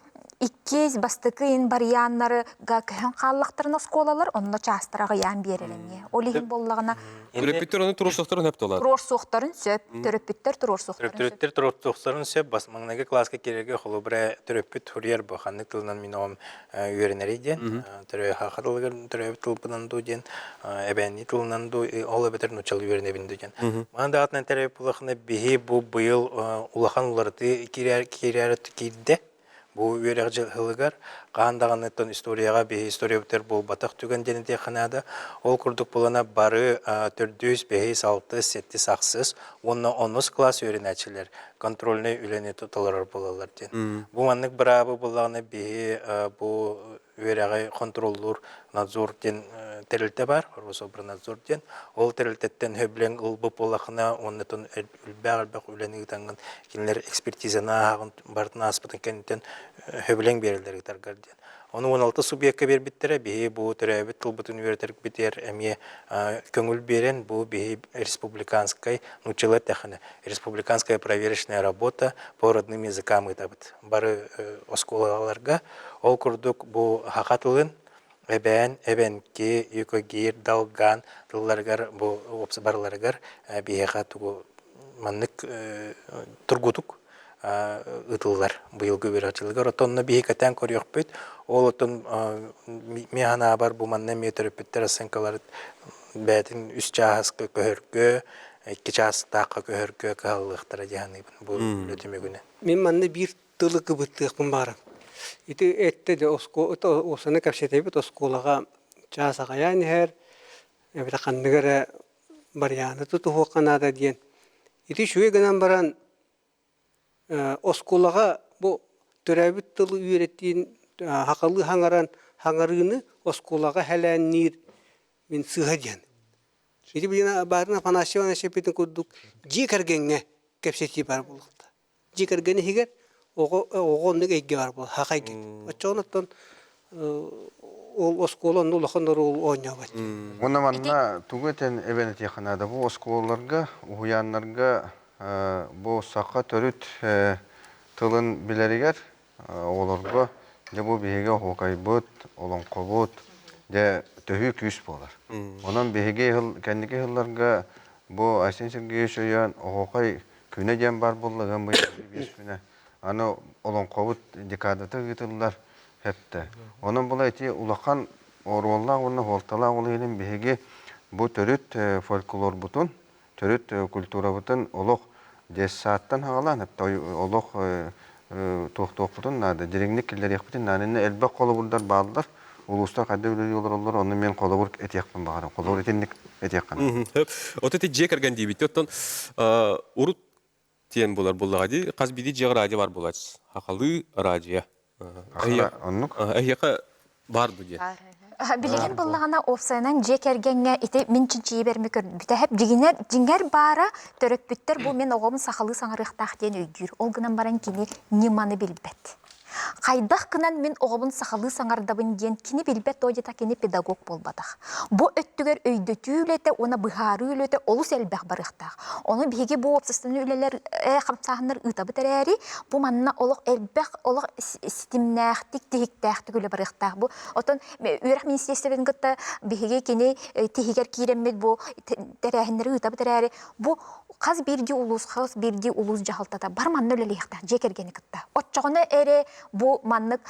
Иккис, бастакы ин барыйааннарыга көһөн хааллахтарына оскуолалар онно чаастара аҕыйаан биэрэр эмиэ. Ол иһин буоллаҕына Төрөппүттэр ону туруорсуохтарын сөп туолар. Туруорсуохтарын сөп, төрөппүттэр туруорсуохтарын сөп. Төрөппүттэр туруорсуохтарын сөп, бас маҥнайгы кылааска киирэргэ холобура төрөппүт суруйар бу ханнык тылынан мин оҕом үөрэнэрий диэн, төрөө тылыгар төрөөбүт тылбынан дуу диэн, эбээннии тылынан дуу, ол эбэтэр нууччалыы үөрэнэбин дуу диэн. Маан даҕатынан төрөөбүт буоллахына биһи бу быйыл улахан уларытыы киирэр киирэр киирдэ. Бу үөрэх дьылыгар хаһан даҕаныттан историяҕа биһи историябытыгар буолбатах түгэн диэн этиэххэ наада. Ол курдук буолана бары төрдүс, бэһис, алтыс, сэттис, ахсыс уонна онус кылаас үөрэнээччилэр контрольнай үлэни толорор буолаллар диэн. Бу маннык быраабы буоллаҕына биһи бу үөрэҕи хонтуруоллуур надзор диэн тэрилтэ баар, Рособрнадзор диэн. Ол тэрилтэттэн сөбүлэҥ ылбыт буоллаххына уонна элбэх-элбэх үлэни ыытаҥҥын кинилэр экспертизаны ааһаҕын барытын ааспытын кэнниттэн сөбүлэҥ биэрэллэр ыытаргар диэн. Ону 16 субъекка биэрбиттэрэ, биһи бу төрөөбүт тылбытын үөрэтэрбитигэр эмиэ көҥүл биэрэн, бу биһи республиканскай, нууччалыы эттэххинэ, республиканская проверочная работа по родным языкам ыытабыт. Бары оскуолаларга Ол курдук бу саха тылын эбээн, эбэҥки, юкагир, долган тылларыгар бу барыларыгар биһиэхэ тугу маннык тургутук ыытыллар быйылгы үөрэх дьылыгар. Оттон онно биһи кэтээн көрүөхпүт. Ол оттон мин санаабар бу манна эмиэ төрөппүттэр оценкалары бэйэтин үс чааска көһөргө, икки чаастаахха көһөргө кыһаллыахтара дии саныыбын бу үлэ түмүгүнэн. Мин манна биир тылы кыбыттыахпын баҕарам. Ити эттэ де уопсана кэпсэтэбит оскуолаҕа чаас аҕайаан иһэр, эбэтэр ханнык эрэ барыйааны тутуһуохха наада диэн. Ити үчүгэй гынан баран оскуолаҕа бу төрөөбүт тылы үөрэтиин сахалыы хаҥаран хаҥарыыны оскуолаҕа хэлээнниир мин сыыһа диэн. Ити билигин Баарына Афанасьева Иванович эппитин курдук дьиэ кэргэҥҥэ кэпсэтии баар буолуохтаах. Дьиэ кэргэн иһигэр оҕо оҕо оннук эйгэ баар буолар, саха эйгэтэ. Оччоҕуна ол оскуола онно улахан оруолу оонньообот. Уонна манна тугу этэн эбэн этиэххэ наада бу оскуолаларга, уһуйааннарга бу саха төрүт тылын билэригэр оҕолорго дьэ бу биһиги оһуокайбыт, олоҥхобут дьэ төһүү күүс буолар. Онон биһиги кэнники сылларга бу Айсен Сергеевич өйөөн оһуокай күнэ диэн баар буолла ыам биэс күнэ. Аны олоҥхобут декадата ыытыллар хэптэ. Онон була ити улахан оруоллаах уонна суолталаах ол иһин биһиги бу төрүт фольклорбутун, төрүт культурабытын олох детсадтан хаҕалаан олох туохтуохпутун наада, дириҥник киллэриэхпитин наада. Иннэ элбэх холобурдар бааллар. Улуустар хайдах үлэлии олороллор, ону мен холобур этиэхпин баҕарам. Холобур итинник этиэххэ наада. От ити дьиэ кэргэн диэбит. Оттон урут диэн булар буллаҕа дии. Хас биирдии дьиэҕэ радио бар буолааччы. Хахалыы радио. Оннук. Эһиэхэ бар бу диэн. Билигин буллаҕына уопсайынан дьиэ кэргэҥҥэ ити мин чинчийибэрми көрбүтэ дьиҥэр дьиҥэр баара төрөппүттэр бу мин оҕом сахалыы саҥарыахтаах диэн өйдүүр. Ол гынан баран кини ньыманы билбэт. Хайдах гынан мин оҕобун сахалыы саҥардабын диэн кини билбэт дуо диэтэ кини педагог буолбатах. Бу өттүгэр өйдөтүү үлэтэ уонна быһаарыы үлэтэ олус элбэх барыахтаах. Ону биһиги бу уопсастыбаннай үлэлэр хамсааһыннар ыытабыт эрээри, бу манна олох элбэх, олох ситимнээхтик, тиһиктээхтик үлэ барыахтаах. Бу отон үөрэх министиэристибэтин кытта биһиги кини тиһигэр киирэммит бу тэрээһиннэри ыытабыт эрээри, бу хас биирдии улуус, хас биирдии улуус дьаһалтата бар манна үлэлиэхтээх дьиэ кэргэни кытта. Оччоҕуна эрэ бу маннык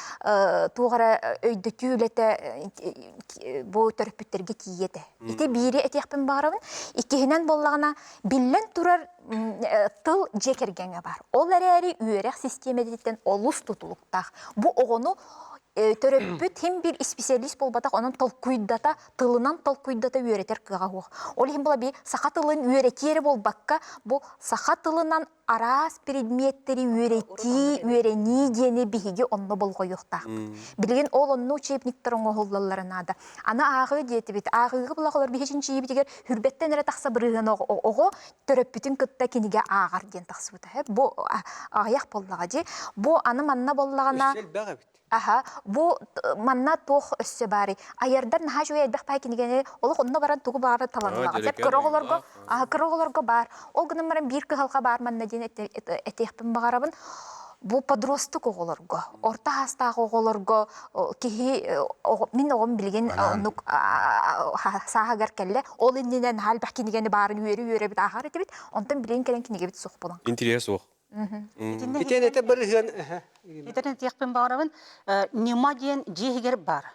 туох эрэ өйдөтүү үлэтэ бу төрөппүттэргэ тиийиэ этэ. Ити биири этиэхпин баҕарабын. Иккиһинэн буоллаҕына, биллэн турар тыл дьиэ кэргэҥҥэ баар. Ол эрээри үөрэх систиэмэтиттэн олус тутулуктаах. Бу оҕону төрөппүт хим биир исписэлиис буолбатах, онон толкуйдата, тылынан толкуйдата үөрэтэр кыаҕа суох. Ол иһин була би саха тылын үөрэтии эрэ буолбакка, бу саха тылынан араас предметтэри үөрэтии, үөрэнии диэни биһиги онно болҕойуохтаахпыт. Билигин ол онно учебниктар оҥоһуллаллара наада. Аны ааҕыы диэтибит. Ааҕыыга булах олор биһи чинчийиибитигэр хүрбэттэн эрэ тахса бырыһыан оҕо төрөппүтүн кытта кинигэ ааҕар диэн тахсыбыта. Бу аҕыйах буоллаҕа дии. Бу аны манна буоллаҕына Өссө элбэх эбит. Аха, бу манна туох өссө баарый? Айардар наһаа үчүгэй элбэх баай кинигэни олох онно баран тугу баҕарар талан ылаҕын. Сөп кыра оҕолорго, кыра оҕолорго баар. Ол гынан баран биир кыһалҕа баар манна диэн этиэхпин баҕарабын. Бу подросток оҕолорго, орто саастаах оҕолорго киһи мин оҕом билигин оннук сааһыгар кэллэ. Ол иннинэ наһаа элбэх кинигэни баарын үөрэ-үөрэбит ааҕар этибит. Онтон билигин кэлэн кинигэбит суох буолан. Интэриэс суох. Итиэн этэ барыһыан Итэн этиэхпин баҕарабын, ньыма диэн дьиэ иһигэр баар.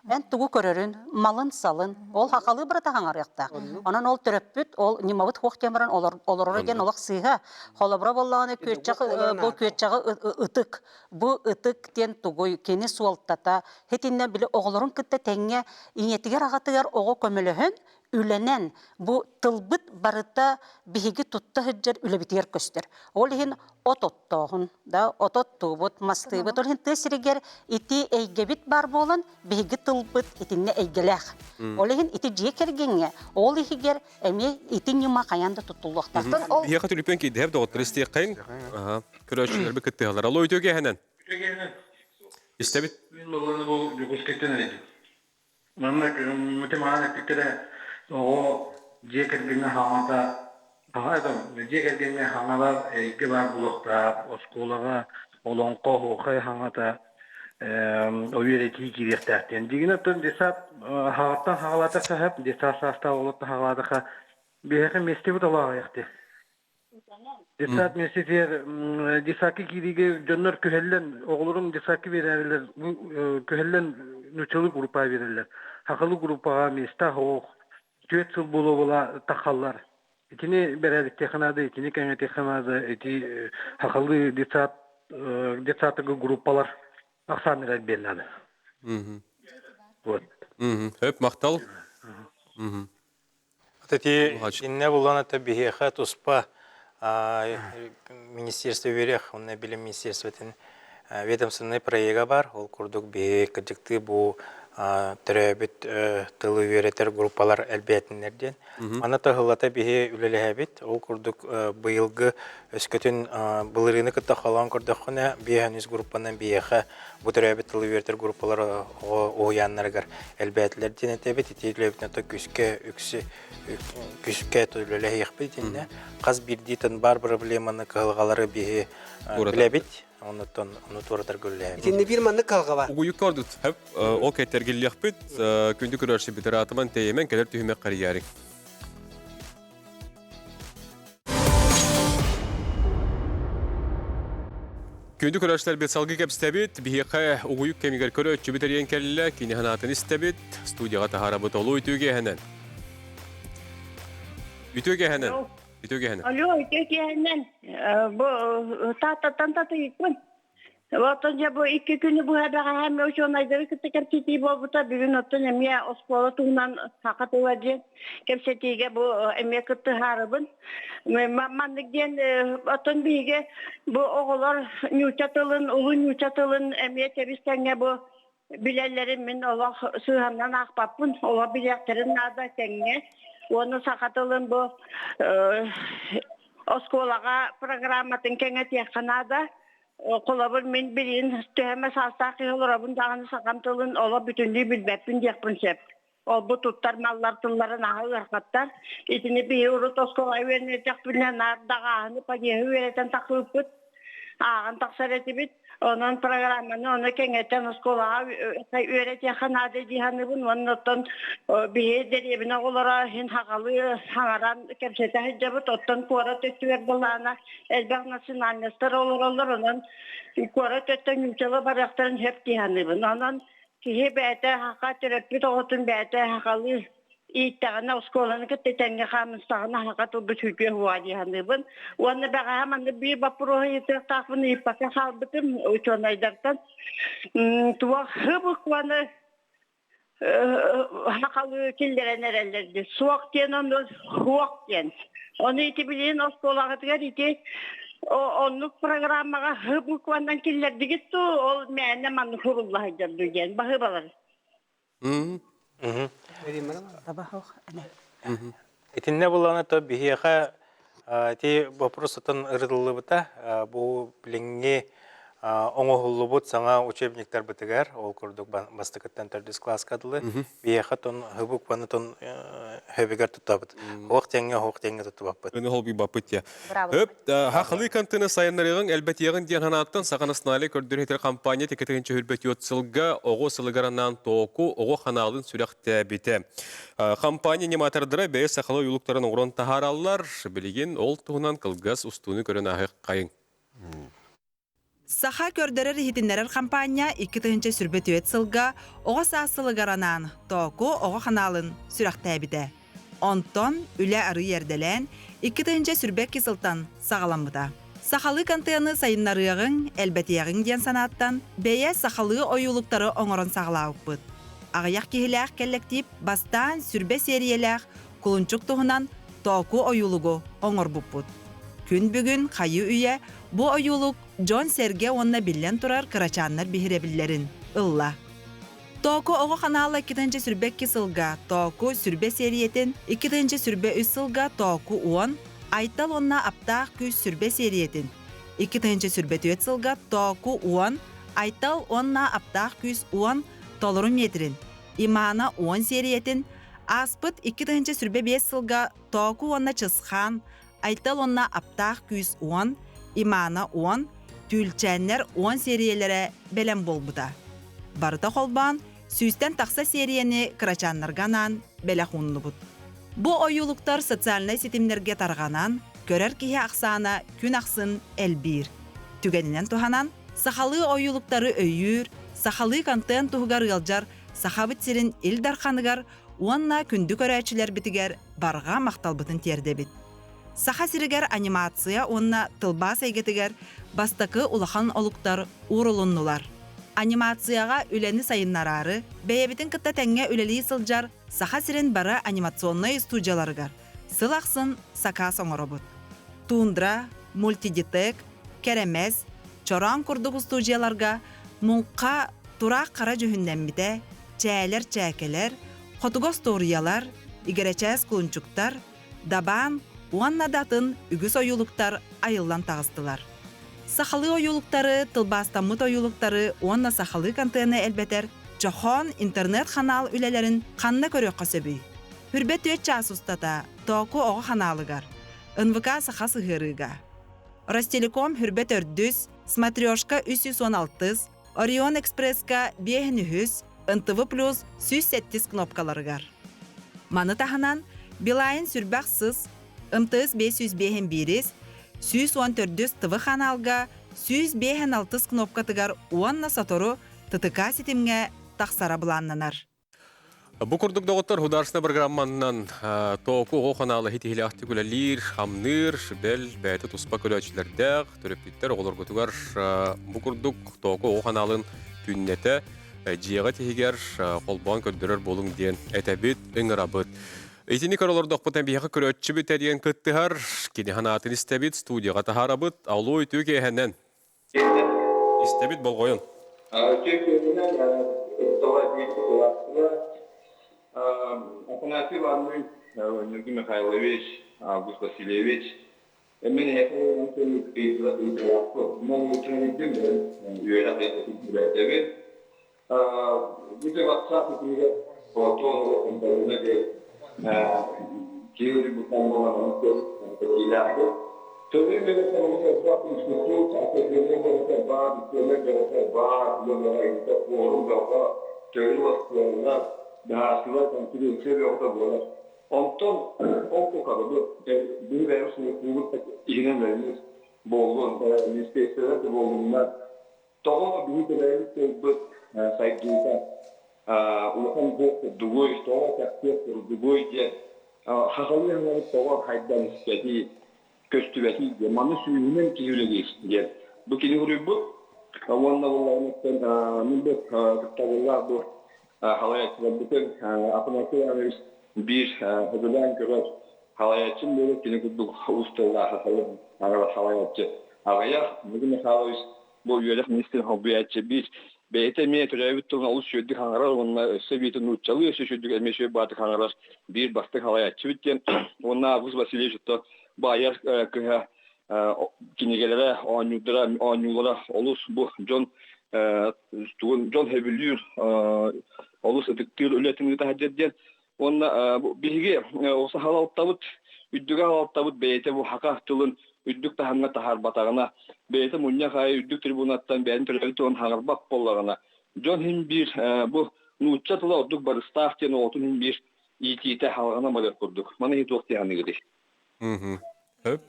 Эн тугу көрөрүн, малын-салын, ол хахалыы барыта хаҥарыахтаах. Онон ол төрөппүт, ол ньымабыт хуох диэн баран олороро диэн олох сыыһа. Холобура буоллаҕына күөччэх бу күөччэҕи ытык, бу ытык диэн тугуй, кини суолтата. Итиннэ били оҕолорун кытта тэҥҥэ ийэтигэр аҕатыгар оҕо көмөлөһөн, үлэнэн бу тылбыт барыта биһиги тутта сылдьар үлэбитигэр көстөр. Ол иһин от оттооһун, да, от оттуубут, мастыыбыт. Ол иһин тыа сиригэр ити эйгэбит баар буолан, биһиги тылбыт итиннэ эйгэлээх. Ол иһин ити дьиэ кэргэҥҥэ, ол иһигэр эмиэ ити ньыма хайаан да туттуллуохтаах. Биһиэхэ түлүпүөн киирдэһэр доҕоттор истиэххэйин. Көрөөччүлэрбит кыттыһаллар. Алло, үтүө киэһэнэн. Истэбит. Мин баланы бу Дьокуускайтан эрэйдим. Манна математика эппиттэрэ оҕо дьиэ кэргэҥҥэ хаҥата дьиэ кэргэҥҥэ хаҥалар эйгэ баар буолуохтаах, оскуолаҕа олоҥхо, оһуохай хаҥата үөрэтии киириэхтээх диэн. Дьиҥинэн оттон детсад хаҕаттан хаҕалаатахха сөп, детсад саастаах оҕолортон хаҕалаатахха биһиэхэ миэстэбит олох аҕыйах дии. Детсад миэстэтигэр детсадка киириигэ дьоннор күһэллэн, оҕолорун детсадка биэрэрилэр күһэллэн нууччалыы группаҕа биэрэллэр. Сахалыы группаҕа миэстэ оһох, түөрт сыл буола-буола тахаллар. Итини бэрээдэктиэххэ наада, итини кэҥэтиэххэ наада, ити сахалыы детсад детсадтарга группалар ахсааннара элбиэн наада. Вот. Хөп, махтал. Ити иннэ булан это биһиэхэ туспа министерство үөрэх уонна билим министерствотын ведомственнай проега бар. Ол курдук биһи кырдьыктыы бу төрөөбүт тылы үөрэтэр группалар элбээтиннэр диэн. Маны таһыллата биһи үлэлэһэбит. Ол курдук быйылгы өскөтүн былырыыны кытта холоон көрдөххүнэ, биэһэн үс группанан биһиэхэ бу төрөөбүт тылы үөрэтэр группалар оҕо уһуйааннарыгар элбээтилэр диэн этэбит. Ити үлэбитин ото күүскэ үксү күүскэ үлэлэһиэхпит итиннэ. Хас биирдии тын бар проблеманы кыһалҕалары биһи билэбит. Оннуттан ону туоратарга үлэлэһэбит. Итиннэ биир маннык кыһалҕа бар. Угуйук көрдүт. Хөп, ол кэттэргиллиэхпит. Күндү көрөрсүбүт ыраатыман тэйэмэн кэлэр түһүмэх карьерик. Күндү көрөөччүлэрбит салгыы кэпсэтэбит. Биһиэхэ угуйук кэмигэр көрөөччүбүт эрийэн кэллэ. Кини санаатын истэбит. Студияҕа таһаарабыт олу үтүө киэһэнэн. Үтүө киэһэнэн. Үтүө киэһэнэн. Алло, үтүө киэһэнэн. Бу Тааттаттан татыйыкпын. Оттон дьэ бу икки күнү быһа бэҕэһээ эмиэ учуонайдары кытта кэпсэтии буолбута. Бүгүн оттон эмиэ оскуола туһунан саха тыла диэн кэпсэтиигэ бу эмиэ кыттыһаарыбын. Маннык диэн оттон биһиги бу оҕолор нуучча тылын, улуу нуучча тылын эмиэ тэбис-тэҥҥэ бу билэллэрин мин олох сыыһаннан аахпаппын. Олох билиэхтэрин наада тэҥҥэ. Уонна саха тылын бу оскуолаҕа программатын кэҥэтиэххэ наада. Холобур, мин билигин төһө саастаах киһи олоробун даҕаны сахам тылын олох бүтүннүү билбэппин диэхпин сөп. Ол-бу туттар маллар тылларын аһа ыарахаттар. Итини биһи урут оскуола үөрэнэрдэхпинэ наар даҕааһыны подъеһы үөрэтэн тахсыбыппыт. Ааҕан тахсар этибит. Онон программаны ону кэҥэтэн оскуолаҕа үөрэтиэххэ наада дии саныыбын. Уонна оттон биһи дэриэбинэ оҕолоро иһин хаҕалыы саҥаран кэпсэтэ сылдьабыт. Оттон куорат өттүгэр былаана элбэх национальностар олороллор. Онон куорат өттө нууччалыы барыахтарын сөп дии саныыбын. Онон киһи бэйэтэ саха төрөппүт оҕотун бэйэтэ сахалыы ииттэҕинэ оскуоланы кытта тэҥҥэ хаамыстаҕына саха тылбыт сүтүө суоҕа дии саныыбын. Уонна бэҕэһээ маннык биир боппуруоһу ыйытыахтаахпын ыйыппакка хаалбытым учуонайдартан. Туох х букваны сахалыы киллэрэн эрэллэр дии. Суох диэн ону суох диэн. Ону ити билигин оскуолаҕытыгар ити оннук программаҕа х букванан киллэрдигит дуу, ол мээнэ маннык сурулла сылдьар дуу диэн баһыыбалар. Итиннэ буллаҕына то биһиэхэ ити вопрос отон ырытыллыбыта бу билиҥҥи оҥоһуллубут саҥа учебниктарбытыгар ол курдук бастакыттан төрдүс класска дылы биһиэхэ тон букваны тон хөбүгэр туттабыт оһох тэҥҥэ оһох тэҥҥэ туттубаппыт Аны холбуйбаппыт я. Өп, хахылыы контены сайыннарыаҕыҥ элбэтиэҕин диэн санааттан Саха национальнай көрдөрөр компания тикетин чөһүрбэтиот сылга оҕо сылыгар анаан тооку оҕо ханаалын сүрэхтээбитэ. Компания аниматордара бэйэ сахалыы ойуулуктарын оҥорон таһаараллар. Билигин ол туһунан кылгас устууну көрөн ааһыаххайыҥ. Саха көрдөрөр-иһитиннэрэр хампаанньа 2024 сылга оҕо саас сылыгар анаан Тооку оҕо ханаалын сүрэхтээбитэ. Онтон үлэ арыый эрдэлээн 2022 сылтан саҕаламмыта. Сахалыы контены сайыннарыаҕыҥ, элбэтиэҕиҥ диэн санааттан бэйэ сахалыы ойуулуктары оҥорон саҕалаабыппыт. Аҕыйах киһилээх кэллэктиип бастаан сүрбэ сиэрийэлээх кулунчук туһунан Тооку ойуулугу оҥорбуппут. Күн бүгүн хайыы-үйэ бу ойуулук дьон-сэргэ уонна биллэн турар кырачааннар биһирэбиллэрин ылла. Тооку оҕо ханаала 222 сылга Тооку сүрбэ сиэрийэтин, 223 сылга Тооку 10, Айтал уонна Аптаах күүс сүрбэ сиэрийэтин, 224 сылга Тооку 10, Айтал уонна Аптаах күүс 10 толору метрин, Имана 10 сиэрийэтин, ааспыт 2025 сылга Тооку уонна Чысхаан, Айтал уонна Аптаах күүс 10, Имана 10, Түүлчээннэр 10 сиэрийэлэрэ бэлэм буолбута. Барыта холбоон сүүстэн тахса сиэрийэни кырачааннарга анаан бэлэх ууннубут. Бу ойуулуктар социальнай ситимнэргэ тарҕанан, көрөр киһи ахсаана күн ахсын элбиир. Түгэнинэн туһанан, сахалыы ойуулуктары өйүүр, сахалыы контент туһугар ыалдьар Сахабыт сирин Ил Дарханыгар уонна күндү көрөөччүлэрбитигэр барҕа махталбытын тиэрдэбит. Саха сиригэр анимация уонна тылбаас эйгэтигэр бастакы улахан олуктар уурулуннулар. Анимацияҕа үлэни сайыннараары, бэйэбитин кытта тэҥҥэ үлэлии сылдьар Саха сирин бары анимационнай студияларыгар сыл ахсын сакаас оҥоробут. Тундра, Мультидитек, Кэрэмэс, Чороон курдук устуудьуйаларга муҥха тураах хара дьүһүннэммитэ, чээлэр-чээкэлэр, хотугу остуоруйалар, игирэчээс кулунчуктар, дабаан уонна да атын үгүс ойуулуктар айыллан таҕыстылар. Сахалыы ойуулуктары, тылбаастаммыт ойуулуктары уонна сахалыы контены элбэтэр Чохоон интернет-ханаал үлэлэрин ханна көрүөххэ сөбүй? Хүрбэ түөрт чаас устата Тооку оҕо ханаалыгар, НВК Саха сыһыарыыга. Ростелеком Хүрбэ төрдүс, Смотрешка 316, Орион Экспресска биэһин үһүс, НТВ Плюс 107 кнопкаларыгар. Маны таһынан, Билайн сүрбэх сыс, МТС 505 114 ТВ ханаалга 156 кнопкатыгар уонна сотору ТТК ситимҥэ тахсара былааннанар. Бу курдук доҕоттор художественнай программанан Тооку оҕо ханаала иһитиһилээхтик үлэлиир, хамныыр, бэл бэйэтэ туспа көрөөччүлэрдээх, төрөппүттэр оҕолоргутугар бу курдук Тооку оҕо ханаалын күннэтэ дьиэҕэ тиһигэр холбоон көрдөрөр буолуҥ диэн этэбит, ыҥырабыт. Итини көрө олордохпутуна биһиэхэ көрөөччүбүт эрийэн кыттыһар, кини санаатын истэбит, студияҕа таһаарабыт. Алло, үтүө киэһэнэн! Истэбит болҕойон. Үтүө күөнүнэн тоҕо эбиэти кылаастыга Афанасий Иванович, Ньургун Михайлович, Август Васильевич. Мин үөрэх Бүтэ WhatsApp үтүгэр Онтон ол тухары бу биһи бэйэбит суруктуубут иһинэн үлэлиир буоллун, министиэристибэлэр да буоллуннар, тоҕо биһи төрөөбүт тылбыт сайдыыта улахан буох курдугуй, тоҕо кэпсиэх курдугуй диэн хахалыы хаҥабыт тоҕо хайдан испэтий, көстүбэтий диэн манна сүүһүнэн киһи үлэлиир диэн бу кини суруйбут уонна буоллаҕына мин бу кыттабыллаах бу халайааччыларбытын Афанасий Иванович биир сөбүлээн көрөр халайааччым буолар кини курдук уус тыллаах халайааччы аҕыйах Дмитрий Михайлович бу үөрэх министрин холбуйааччы биир бэйэтэ эмиэ төрөөбүт тылын олус үчүгэйдик хаҥарар уонна өссө биитин нууччалыы өссө үчүгэйдик эмиэ үчүгэй баатык хаҥарар биир бастыҥ халайааччыбыт диэн уонна Август Васильевич отто баайар кыһа кинигэлэрэ оонньуурдара оонньуулара олус бу дьон тугун дьон сөбүлүүр олус ытыктыыр үлэтин ыыта сылдьар диэн Уонна биһиги салалтабыт, үрдүгэ салалтабыт бэйэтэ бу хака тылын үрдүк таһымҥа таһаарбатаҕына, бэйэтэ мунньах аайы үрдүк трибунаттан бэйэтин төрөөбүт тылын хаҥарбат буоллаҕына, дьон иһин биир бу нуучча тыла ордук барыстаах диэн оҕотун иһин биир иитиитэ халҕана барыах курдук. Маны иһи туох дии саныыгытый? Хөп.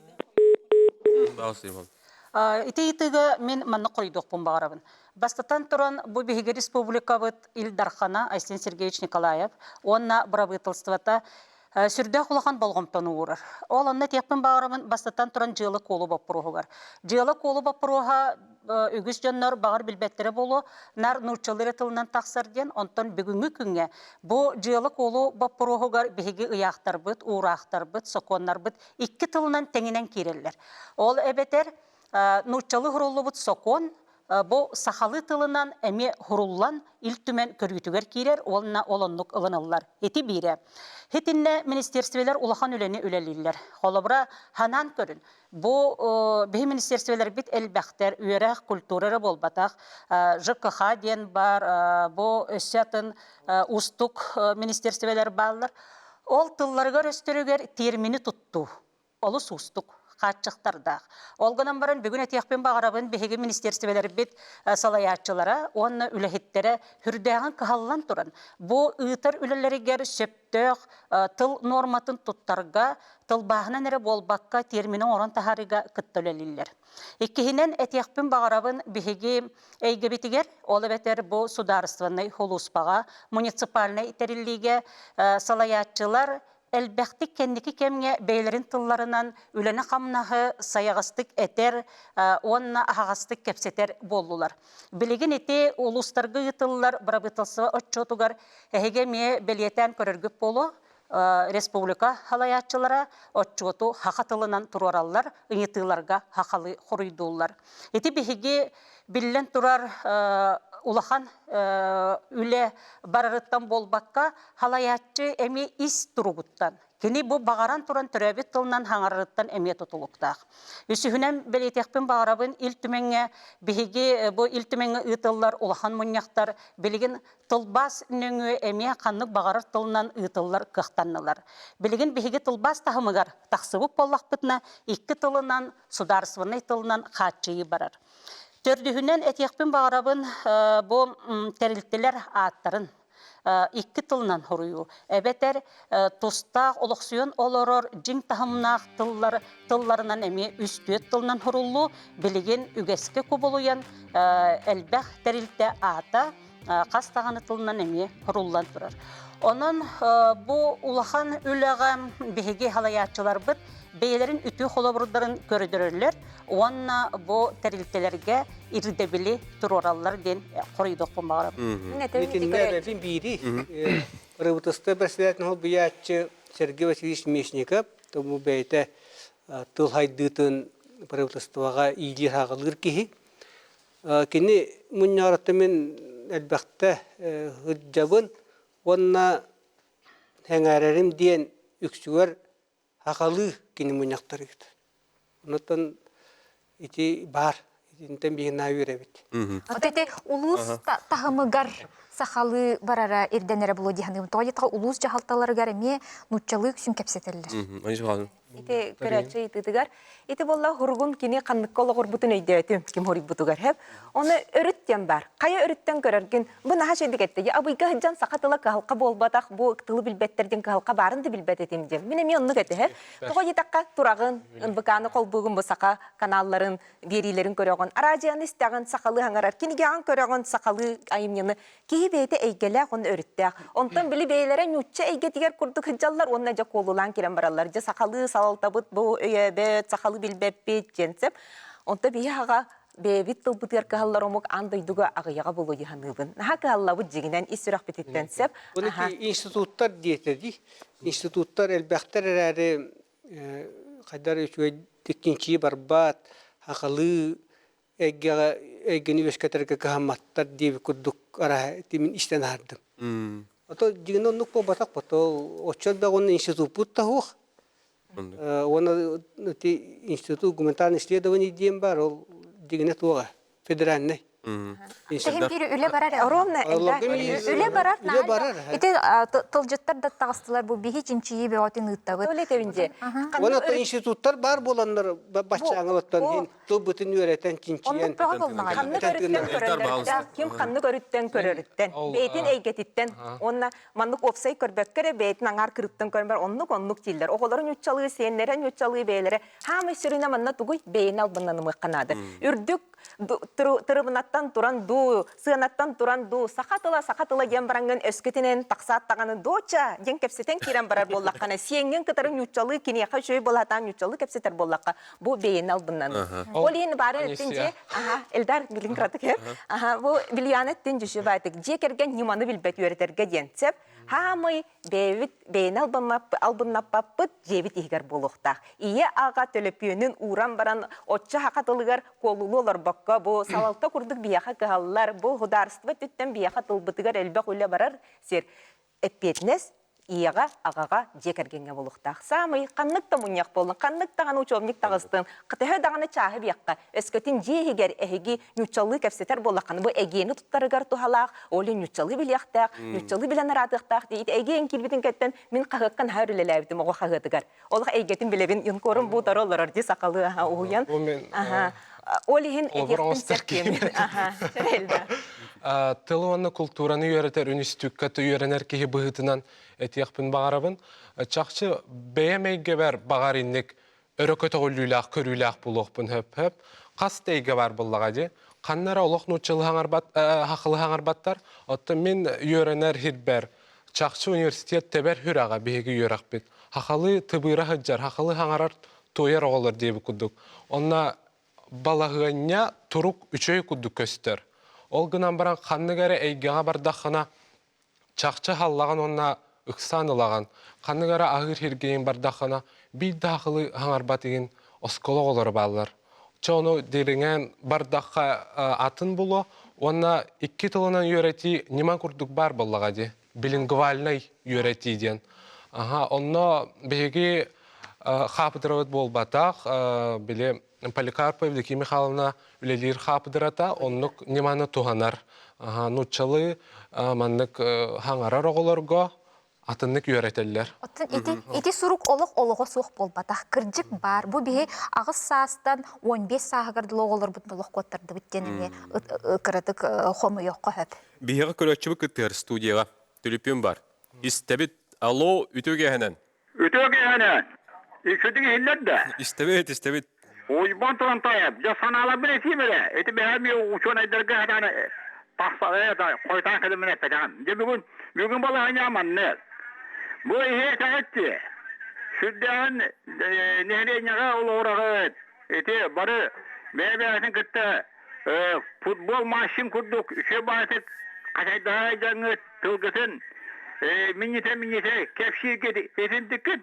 Ити ыйытыыга мин маннык хоруйдуохпун баҕарабын. Бастатан туран, бу биһиги республикабыт Ил Дархана Айсен Сергеевич Николаев уонна бырабыыталыстыбата сүрдээх улахан болҕомтону уурар. Ол онно этиэхпин баҕарабын, бастатан туран дьыала-куолу боппуруоһугар. Дьыала-куолу боппуруоһа үгүс дьоннор баҕар билбэттэрэ буолуо, нар нууччалыы эрэ тылынан тахсар диэн, онтон бүгүҥҥү күҥҥэ бу дьыала-куолу боппуруоһугар биһиги ыйаахтарбыт, уураахтарбыт, сокуоннарбыт икки тылынан тэҥинэн киирэллэр. Ол эбэтэр нууччалыы суруллубут сокуон бу сахалыы тылынан эмиэ суруллан Ил Түмэн көрүүтүгэр киирэр уонна ол оннук ылыныллар. Ити биирэ. Итиннэ министерствелэр улахан үлэни үлэлииллэр. Холобура, ханаан көрүн. Бу биһи министерствелэрбит элбэхтэр, үөрэх, культура эрэ буолбатах. ЖКХ диэн бар, бу өссө атын уустук министерствелэр бааллар. Ол тылларыгар-өстөрүгэр термини туттуу олус уустук хааччахтардаах. Ол гынан баран бүгүн этиэхпин баҕарабын биһиги министерствелэрбит салайааччылара уонна үлэһиттэрэ хүрдээҕин кыһаллан туран бу ыытар үлэлэригэр сөптөөх тыл нуорматын туттарга тылбааһынан эрэ буолбакка термини оҥорон таһаарыыга кытта үлэлииллэр. Иккиһинэн этиэхпин баҕарабын биһиги эйгэбитигэр, ол эбэтэр бу судаарыстыбаннай сулууспаҕа, муниципальнай тэриллиигэ салайааччылар элбэхтик кэнники кэмҥэ бэйэлэрин тылларынан үлэни-хамнаһы сайаҕастык этэр уонна аһаҕастык кэпсэтэр буоллулар. Билигин ити улуустарга ыытыллар бырабыыталыстыба отчуотугар эһиги эмиэ бэлиэтээн көрөргүт буолуо, республика салайааччылара отчуоту саха тылынан туруораллар, ыйытыыларга сахалыы хоруйдууллар. Ити биһиги биллэн турар улахан үлэ барарыттан буолбакка, салайааччы эмиэ ис туругуттан, кини бу баҕаран туран төрөөбүт тылынан хаҥарарыттан эмиэ тутулуктаах. Үсүһүнэн бэлиэтиэхпин баҕарабын, Ил Түмэҥҥэ биһиги бу Ил Түмэҥҥэ ыытыллар улахан мунньахтар билигин тылбаас нөҥүө эмиэ ханнык баҕарар тылынан ыытыллар кыахтаннылар. Билигин биһиги тылбаас таһымыгар тахсыбыт буоллахпытына, икки тылынан, судаарыстыбаннай тылынан хааччыйыы барар. Төрдүһүнэн этиэхпин баҕарабын, бу тэрилтэлэр ааттарын икки тылынан суруйуу, эбэтэр тустаах олохсуйан олорор дьиҥ таһымнаах тыллар тылларынан эмиэ үс-түөрт тылынан суруллуу билигин үгэскэ кубулуйан элбэх тэрилтэ аата хас даҕаны тылынан эмиэ суруллан турар. Онон бу улахан үлэҕэ биһиги салайааччыларбыт бэйэлэрин үтүө холобурдарын көрдөрөллөр уонна бу тэрилтэлэргэ ирдэбили туруораллар диэн хоруйдуохпун баҕарабын. Итиннэ эбэбин биири Правительство председателин холбуйааччы Сергей Васильевич Местников бу бэйэтэ тыл хайдыытын правительствоҕа иилиир-аҕалыыр киһи. Кини мунньаҕарыттан мин элбэхтэ сылдьабын уонна сэҥээрэрим диэн үксүгэр сахалыы кини мунньахтарыгыт. Онуттан ити баар. Итинтэн биһи наа үөрэбит. Вот ити улуус таһымыгар сахалыы барара ирдэнэрэ буолуо дии саныыбын. Тоҕо диэтэххэ улуус дьаһалталарыгар эмиэ нууччалыы үксүн кэпсэтэллэр. Ити көрөөччү ыйытыытыгар ити буолла хуругун кини ханныкка олоҕурбутун өйдөөтүм ким хоруйбутугар хэп. Оны өрүт диэн бар. Хайа өрүттэн көрөргүн бу наһаа шейдик этте. Абыйга сылдьан саха тыла кыһалка буолбатах, бу тылы билбэттэр диэн кыһалка баарын да билбэт этим диэн. Мин эмиэ оннук этэ. Тоҕо диэтэххэ тураҕын, НБК-ны холбуугун бу саха каналларын биэриилэрин көрөҕүн, араадьыйаны истэҕин, сахалыы хаҥарар, кинигэҕин көрөҕүн, сахалыы айымньыны киһи бэйэтэ эйгэлээх уонна өрүттээх. Онтон били бэйэлэрэ ньуучча эйгэтигэр курдук сылдьаллар уонна дьэ куолулаан киирэн бараллар. Дьэ сахалыы салалтабыт бу өйөөбөт, сахалыы билбэппит диэн сөп. Онто биһи аҕа бэйэбит тылбытыгар кыһаллар омук аан дойдуга аҕыйаҕа буолуо дии саныыбын. Наһаа кыһаллабыт дьиҥинэн ис сүрэхпититтэн сөп. Оны институттар диэтэ дии. Институттар элбэхтэр эрээри хайдар үчүгэйдик чинчийи барбат, сахалыы эйгэҕэ эйгэни үөскэтэргэ кыһамматтар диэбит курдук арааһа тимин истэн аһардым. Ото дьиҥинэ оннук буолбатах бото оччо элбэх уонна институппут да суох. Уонна ити институт гуманитарных исследований диэн баар ол дьиҥинэ туоҕа федеральнай. Тэһин биир үлэ барар. Ровно үлэ барар. Үлэ барар. Ити тылдьыттар да таҕыстылар бу биһи чинчийии бөҕөтүн ыыттабыт. Ол этэбин дьэ. Уонна институттар баар буоланнар баччааҥылаттан иһин тылбытын үөрэтэн чинчийэн ханнык өрүттэн көрөллөрүттэн ким ханнык өрүттэн көрөрүттэн бэйэтин эйгэтиттэн уонна маннык уопсай көрбөккө эрэ бэйэтин аҥаар кырыттан көрбөр оннук оннук дииллэр оҕолорун ньуччалыы сиэннэрэ ньуччалыы бэйэлэрэ хаамай сүрүнэ манна тугуй бэйэни албыннанымыахха наада үрдүк тырыбынаттан туран дуу, сыанаттан туран дуу, саха тыла, саха тыла диэн бараҥҥын өскүтүнэн тахсаат даҕаны доча диэн кэпсэтэн киирэн барар буоллаххына, сиэҥҥин кытары ньууччалыы киниэхэ үчүгэй буолаатаан ньууччалыы кэпсэтэр буоллахха, бу бэйэни албыннаныы. Ол иһин баарын эттин дьиэ, аха, Элдар билин кыратык аха, бу Вильяна эттин дьүшү баатык, дьиэ кэргэн ньыманы билбэт үөрэтэргэ диэн сөп. Хаамый бэйэбит бэйэни албыннаппаппыт дьиэбит иһигэр буолуохтаах. Ийэ аҕа төлөпүөнүн ууран баран оччо саха тылыгар куолулуу олорбокко бу салалта курдук биһиэхэ кыһаллар, бу судаарыстыба өттүттэн биһиэхэ тылбытыгар элбэх үлэ барар сир. Эппиэтинэс ийэҕэ, аҕаҕа, дьиэ кэргэҥҥэ буолуохтаах. Саамай ханнык да мунньах буоллун, ханнык даҕаны учебник таҕыстын, төһө даҕаны чааһы биэххэ, өскөтүн дьиэ иһигэр эһиги ньууччалыы кэпсэтэр буоллаххына, бу эгиэни туттарыгар туһалаах, ол иһин ньууччалыы билиэхтээх, ньууччалыы билэн араатыахтаах диит. Эгиэн киирбитин кэттэн мин хаһыакка наһаа үлэлээбитим оҕо хаһыатыгар. Олох эйгэтин билэбин, юнкорум буутары олорор дии сахалыы аха уһуйан. Аха. Ол иһин этиэхпин сөп Аха. Тыл уонна култуураны үөрэтэр үнүстүүккэ үөрэнэр киһи быһыытынан этиэхпин баҕарабын. Чахчы бэйэм эйгэбэр баҕар инник өрө көтөҕүллүүлээх, көрүүлээх буолуохпун хөп-хөп. Хас да эйгэ баар буоллаҕа дии. Ханна эрэ олох нууччалыы хаҥарбат, хахылы хаҥарбаттар. Оттон мин үөрэнэр сирбэр чахчы университет тэбэр сүрэҕэ биһиги үөрэхпит. Хахалы тыбыыра сылдьар, хахалы хаҥарар туойар оҕолор диэбит курдук. Онно балаһыанньа турук үчүгэй курдук көстөр. Ол гынан баран ханнык эрэ эйгэҕэ бардаххына чахчы халлаҕын уонна ыксаан ылаҕын. Ханнык эрэ аһыыр сиргийин бардаххына биир да хахылы хаҥарбат игин оскуола оҕолоро бааллар. Чэ ону дириҥээн бардахха атын булуо уонна икки тылынан үөрэтии ньыма курдук баар буоллаҕа дии. Билингвальнай үөрэтии диэн. Аха, онно биһиги хаапыдырабыт буолбатах, били Поликарпова Евдокия Михайловна үлэлиир хаапыдырата оннук ньыманы туһанар. Нууччалыы маннык хаҥарар оҕолорго атыннык үөрэтэллэр. Оттон ити, ити сурук олох олоҕо суох буолбатах. Кырдьык баар. Бу биһи аҕыс саастан 15 сааһыгар дылы оҕолорбутун олох куоттардыбыт диэн эмиэ кыратык хомуйуохха сөп. Биһиэхэ көрөөччүбүт кыттыһар студияҕа түлүпүөн бар. Истэбит. Алло, үтүө киэһэнэн. Үтүө киэһэнэн. Үчүгэй иһиллэр да? Истэбит, истэбит. Уйбан Турантаев, дьэ санааларбын этиим эрэ. Ити бэһэ эмиэ учуонайдарга сатаан тахса хойутаан кэлиммин эппэтэҕим. Дьэ бүгүн бүгүн балаһыанньа маннык. Бу иһи этэҕит дии. Сүрдээҕин нэһилиэнньэҕэ олоҕураҕыт. Ити бары бэйэ-бэйэтин кытта футбол матчын курдук үчүгэй баҕайытык хачайдаһа дьаҥҥыт тылгытын минньитэ-минньитэ кэпсииргит итинтиккит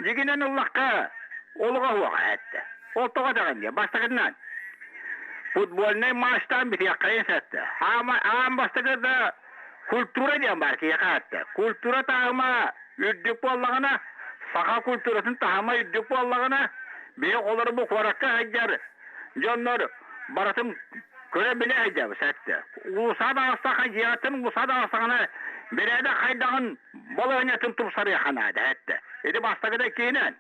дьигинэн ыллахха олоҕо суоҕа эттэ. Ол тоҕо этэҕин диye бастакытынан футбольнай матчтаан бүтүөххэйин сөптө. Аан бастакы да культура диэн баар киһиэхэ эттэ. Культура таһыма үрдүк буоллаҕына, саха культуратын таһыма үрдүк буоллаҕына, Биһи оҕолору бу куоракка сылдьар дьоннор барытын көрө-билэ сылдьабыт сэттэ. Уулусса даҕастахха дьиэҕиттэн уулусса даҕастаҕына бэрээдэк хайдаҕын балаһыанньатын тупсарыахха наада эттэ. Ити бастакыта киинэн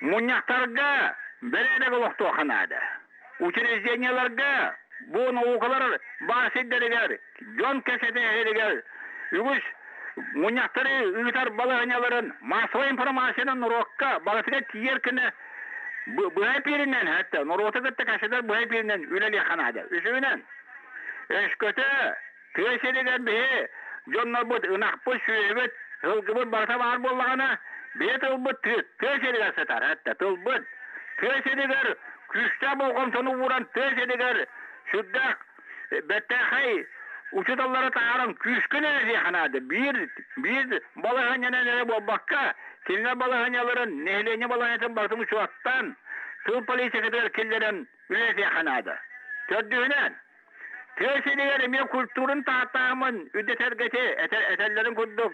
мунньахтарга бэрээдэк олохтуохха наада. Учреждениеларга бу наукалар баар сирдэригэр дьон кэпсэтиһэригэр үгүс мунньахтары ыытар балаһыанньаларын массовай информациянан норуокка барытыгар тиийэр гына быһа эпииринэн хатта норуоту кытта кэпсэтэр быһа эпииринэн үлэлиэххэ наада. Үсүһүнэн, өскөтө тыа сиригэр биһи дьоннорбут ынахпыт, сүөһүбүт, сылгыбыт барыта баар буоллаҕына, биһи тылбыт тыа сиригэр сытар, хатта тылбыт тыа сиригэр күүстээх болҕомтону ууран тыа сиригэр сүрдээх бэртээхэй учууталлары таһааран күүскэ үлэлиэххэ наада. Биир биир балаһыанньанан эрэ буолбакка, кинилэр балаһыанньаларын, нэһилиэнньэ балаһыанньатын барытын учуоттаан, тыл политикатыгар киллэрэн үлэлэтиэххэ наада. Төрдүһүнэн, тыа сиригэр эмиэ культурын тааттаамын үрдэтэргэти этэллэрин курдук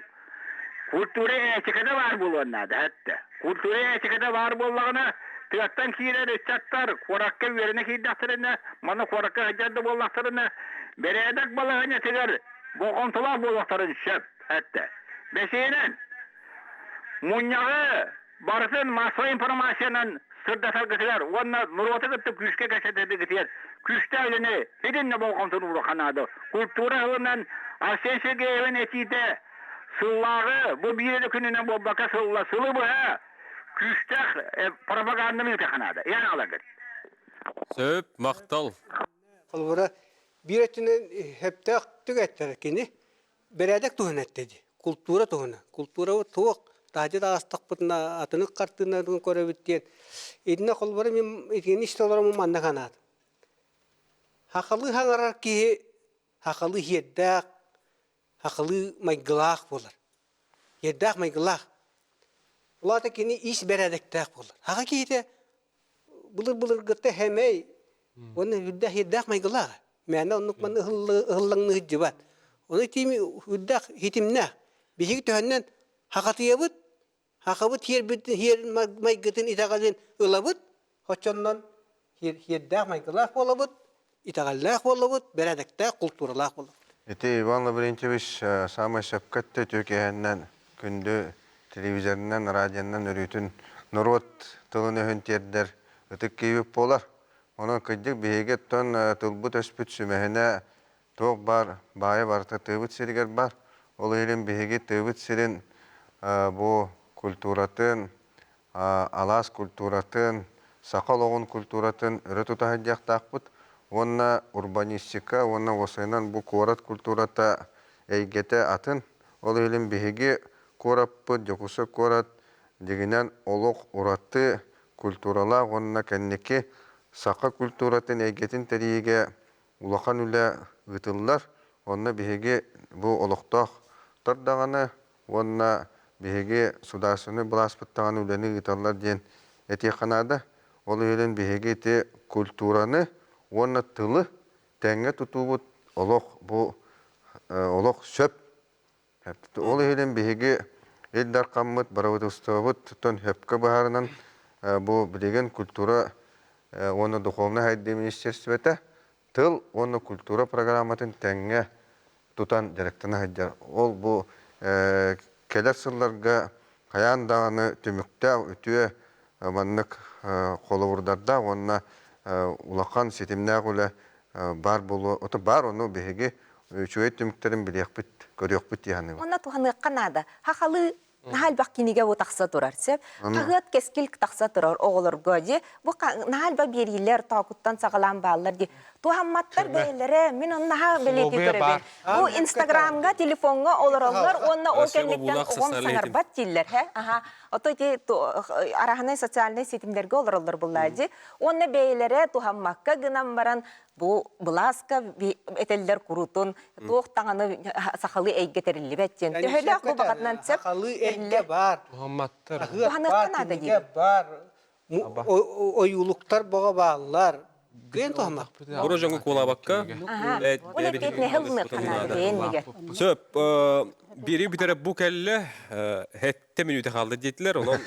культура этиката баар буолуон наада эттэ. Культура этиката баар буоллаҕына, тыаттан киирэр ыччаттар куоракка үөрэнэ киирдэхтэринэ, манна куоракка сылдьар да буоллахтарына, бэрээдэк балаһыанньатыгар болҕомтолоох буолуохтарын сөп эттэ. Бэсиһинэн, мунньаҕы барытын массовай информациянан сырдатаргытыгар уонна норуоту кытта күүскэ кэпсэтэргитигэр күүстээх үлэни итиннэ болҕомтону ууруохха наада. Культура сылынан Арсен Сергеевин этиитэ сыллааҕы бу биир эрэ күнүнэн буолбакка сылла сылы быһа күүстээх пропаганданы ыытыахха наада. Эн аҕаларгыт. Сөп, махтал. Холобура, биир өттүнэн сөптөөх түгэттэр кини бэрээдэк туһунан эттэ дии. Култуура туһунан. Култуура туох таһдьа таҕыстахпытына атынык хартыынатын көрөбүт диэн. Итиннэ холобура мин итини истэ олороммун манна санаатым. Хахалы хаҥарар киһи хахалы иһиэрдээх, хахалы майгылаах буолар. Иэрдээх майгылаах. Ол аата кини ис бэрээдэктээх буолар. Хаха киһитэ былыр-былыргыта хэмэй уонна үрдээх иэрдээх майгылаах. Мээнэ оннук манна ыһыллаҥны сылдьыбат. Ону тиими үрдээх хитимнээх. Биһиги төһөннөн хахатыйабыт, хахабыт хиэрбитин хиэр майгытын итэҕэлин ылабыт, оччоннон хиэрдээх майгылаах буолабыт, итэҕэллээх буолабыт, бэрээдэктээх, култууралаах буолабыт. Ити Иван Лаврентьевич саамай сөпкө эттэ үтүө киэһэннэн күндү телевизорынан, радионан өрүүтүн норуот тылын-өһүн тиэрдэр ытык киһибит буолар. Онон кырдьык биһиги оттон тылбыт-өспүт сүмэһинэ туох баар баайа барыта тыабыт сиригэр баар. Ол иһин биһиги тыабыт сирин бу культуратын, алаас культуратын, саха олоҕун культуратын өрө тута сылдьыахтаахпыт уонна урбанистика уонна уопсайынан бу куорат культурата эйгэтэ атын. Ол иһин биһиги куораппыт, Дьокуускай куорат дьиҥинэн олох ураты культуралаах уонна кэнники саха культуратын эйгэтин тэрийиигэ улахан үлэ ыытыллар. Онно биһиги бу олохтоохтор даҕаны уонна биһиги судаарыстыбаннай былааспыт даҕаны үлэни ыыталлар диэн этиэххэ наада. Ол иһин биһиги ити культураны уонна тылы тэҥҥэ тутуубут олох бу олох сөп. Ол иһин биһиги Ил Дархаммыт, бырабыыталыстыбабыт сөпкө быһаарынан бу билигин культура уонна духовнай сайдыы министерствота тыл уонна культура программатын тэҥҥэ тутан дьарыктана сылдьар. Ол бу кэлэр сылларга хайаан даҕаны түмүктээх үтүө маннык холобурдардаах уонна улахан ситимнээх үлэ баар буолуо. Ото баар ону биһиги үчүгэй түмүктэрин билиэхпит, көрүөхпүт дии саныыбын. Онно туһаныахха наада. Хахалыы наһаа элбэх кинигэ бу тахса турар сөп. Хаһыат кэскил тахса турар оҕолорго дии. Бу наһаа элбэх биэриилэр тоокуттан саҕалаан бааллар дии. Туһамматтар бэйэлэрэ мин онно наһаа бэлиэтии көрөбүн. Бу Инстаграмҥа, телефоҥҥа олороллор уонна ол кэнниттэн оҕом саҥарбат дииллэр. Аха. Ото ити араһынай социальнай ситимнэргэ олороллор буллаа дии. Уонна бэйэлэрэ туһаммакка гынан баран бу былааска этэллэр курутун туох даҕаны сахалыы эйгэ тэриллибэт диэн. Төһөлөөх бу баҕатынан сөп? Сахалыы эйгэ баар. Туһамматтар. Туһаныахха наада диир. Баар. Ойуулуктар боҕо бааллар. Кыайан туһаммаппыт. Бура дьоҥҥо куолаабакка. Сөп. Бири бүтэрэ бу кэллэ, хэтте мүнүүтэ хаалды диэтилэр. Онон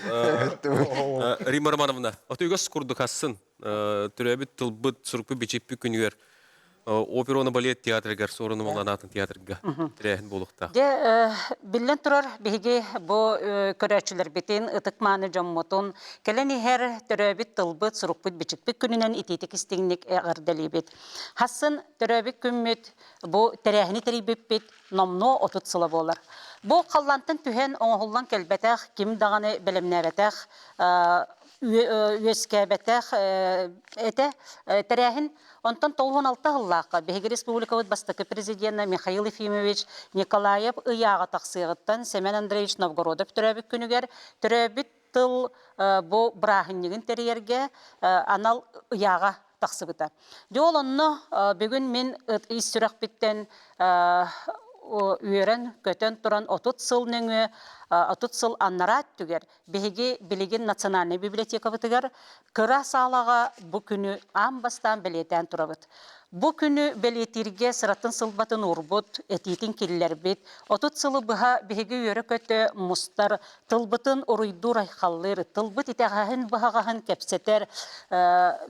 Римма Романовна, отуйгас курдук ассын төрөөбүт тылбыт, сурукпут бичиппит күнүгэр операны балет театрыгар, Суорун Омоллоон театрга тэрээһин буолуохтаах. Дьэ, биллэн турар, биһиги бу көрөөччүлэрбитин, ытык-мааны дьоммутун кэлэн иһэр төрөөбүт тылбыт, сурукпут бичикпит күнүнэн итиитик истиҥник эҕэрдэлиибит. Хассын төрөөбүт күммүт бу тэрээһини тэрийбиппит номнуо 30 сыла буолар. Бу халлаантан түһэн оҥоһуллан кэлбэтэх, ким даҕаны бэлэмнээбэтэх, үөскээбэтэх этэ тэрээһин. Онтон 96 сыллаахха биһиги республикабыт бастакы президенэ Михаил Ефимович Николаев ыйааҕа тахсыаҕыттан Семен Андреевич Новгородов төрөөбүт күнүгэр төрөөбүт тыл бу бырааһынньыгын тэрийэргэ анал ыйааҕа тахсыбыта. Дьэ ол онно бүгүн мин ис сүрэхпиттэн үөрэн-көтөн туран 30 сыл нөҥүө 30 сыл аннараа өттүгэр биһиги билигин национальнай библиотекабытыгар кыра саалаҕа бу күнү аан бастаан бэлиэтээн турабыт. Бу күнү бэлиэтииргэ сыратын сылбатын уурбут, этиитин киллэрбит, 30 сылы быһа биһиги үөрэ-көтө мустар, тылбытын уруйдуур-айхаллыыр, тылбыт итэҕэһин-быһаҕаһын кэпсэтэр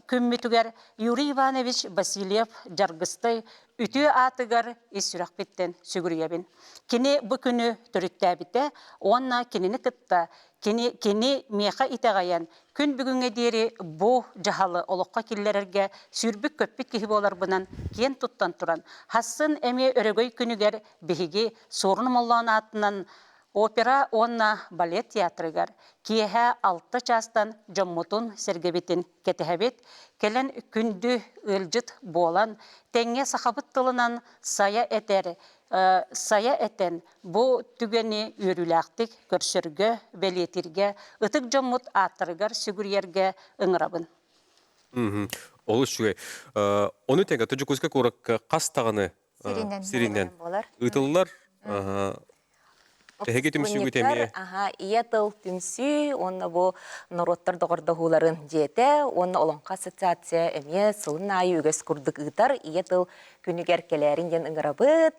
күммүтүгэр Юрий Иванович Васильев Дьаргыстай үтүө аатыгар ис сүрэхпиттэн сүгүрүйэбин. Кини бу күнү төрүттээбитэ уонна кинини кытта кини, кини миэхэ итэҕэйэн күн бүгүҥҥэ диэри бу дьаһалы олоххо киллэрэргэ сүүрбүт-көппүт киһи буоларбынан киэн туттан туран, хассын эмиэ өрөгөй күнүгэр биһиги Суорун Омоллоон аатынан Опера уонна балет театрыгар киэһэ 6 чаастан дьоммутун-сэргэбитин кэтэһэбит. Кэлэн күндү ыалдьыт буолан, тэҥҥэ сахабыт тылынан сайа этэр, сайа этэн, бу түгэни үөрүүлээхтик көрсөргө, бэлиэтииргэ, ытык дьоммут ааттарыгар сүгүрүйэргэ ыҥырабын. Олус үчүгэй. Ону тэҥэ Дьокуускай куоракка хас даҕаны сиринэн, сиринэн буолар. Ыытыллар. Эһиги түмсүүгүт эмиэ. Аха, ийэ тыл түмсүү уонна бу норуоттар доҕордоһууларын дьиэтэ уонна Олоҥхо ассоциация эмиэ сылын аайы үгэс курдук ыытар ийэ тыл күнүгэр кэлээрин диэн ыҥырабыт.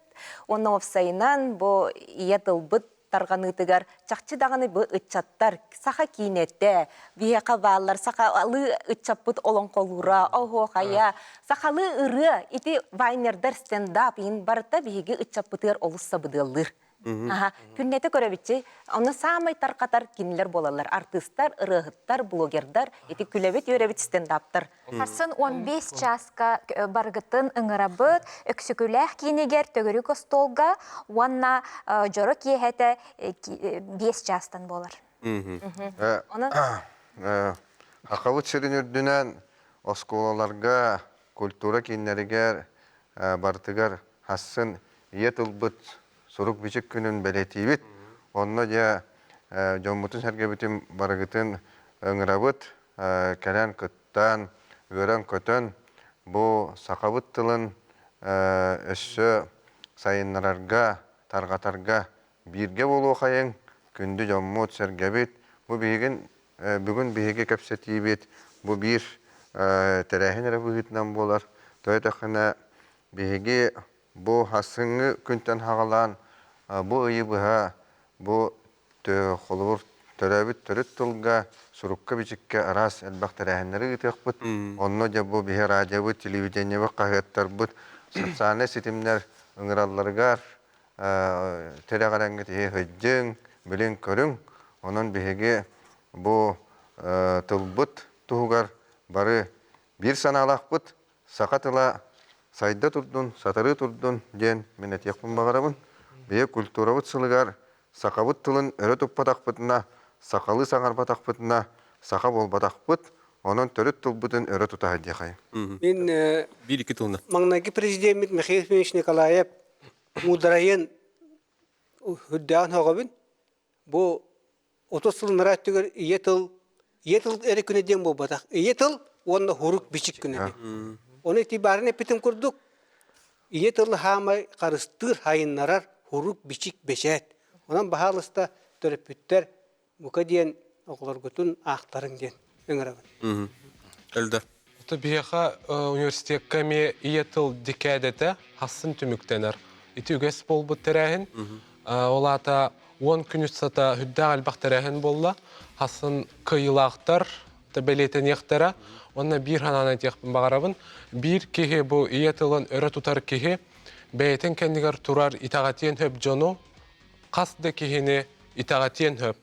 Уонна уопсайынан бу ийэ тылбыт тарҕаныытыгар чахчы даҕаны бу ыччаттар саха киинэтэ биһиэхэ бааллар сахалыы ыччаппыт олоҥхолуура оһуохайа сахалыы ырыа ити вайнердар стендап иһин барыта биһиги ыччаппытыгар олус сабыдыаллыыр Аха, күннэтэ көрөбүтчи, онно саамай тарҕатар кинилэр буолаллар. Артыыстар, ырыаһыттар, блогердар, ити күлэбит үөрэбит стендаптар. Сарсын 15 чааска барыгытын ыҥырабыт Өксөкүлээх киинигэр төгүрүк остуолга уонна дьоро киэһэтэ 5 чаастан буолар. Онон Хахабыт сирин үрдүнэн оскуолаларга, культура кииннэригэр барытыгар хассын ийэ тылбыт сурук-бичик күнүн бэлиэтиибит. Онно дьэ дьоммутун-сэргэбитин барыгытын ыҥырабыт, кэлэн кыттан, үөрэн-көтөн бу сахабыт тылын өссө сайыннарарга, тарҕатарга бииргэ буолуохайыҥ, күндү дьоммут-сэргэбит. Бу биһигин бүгүн биһиги кэпсэтиибит бу биир тэрээһин эрэ быһыытынан буолар. Тоҕо этэххинэ биһиги Бу сарсыҥҥы күнтэн саҕалаан бу ыйы быһа бу холобур төрөөбүт төрүт тылга, сурукка-бичиккэ араас элбэх тэрээһиннэри ыытыахпыт. Онно дьэ бу биһи радиобыт, телевидениебыт, хаһыаттарбыт, социальнай ситимнэр ыҥыралларыгар тирэҕирэҥҥит иһи сылдьыҥ, билиҥ-көрүҥ. Онон биһиги бу тылбыт туһугар бары биир санаалаахпыт, Саха тыла сайда турдун, сатарыы турдун диэн мин этиэхпин баҕарабын. Биһиги культурабыт сылыгар сахабыт тылын өрө туппатахпытына, сахалыы саҥарбатахпытына, саха буолбатахпыт, онон төрүт тылбытын өрө тута сылдьыахайын. Мин Биир-икки тылынан. Маҥнайгы президеммит Михаил Ефимович Николаев муударайын үрдээҕин сөҕөбүн. Бу 30 сыл ынараа өттүгэр ийэ тыл ийэ тыл эрэ күнэ диэн буолбатах. Ийэ тыл уонна хурук бичик күнэ диэн. Ону ити баарын эппитим курдук, ийэ тыл хаамай харыстыыр, хайыннарар хурук бичик бэчээт. Онон баһаалыста төрөппүттэр бука диэн оҕолоргутун аахтарыҥ диэн ыҥырабын. Элдер. Это биһиэхэ университекка эмиэ ийэ тыл декадата хассын түмүктэнэр. Ити үгэс буолбут тэрээһин. Ол аата 10 күн устата үрдээх элбэх тэрээһин буолла. Хасын кыайыылаахтар бэлиэтэниэхтэрэ. Уонна биир санааны этиэхпин баҕарабын. Биир киһи бу ийэ тылын өрө тутар киһи бэйэтин кэннигэр турар итэҕэтиэн сөп дьону хас да киһини итэҕэтиэн сөп.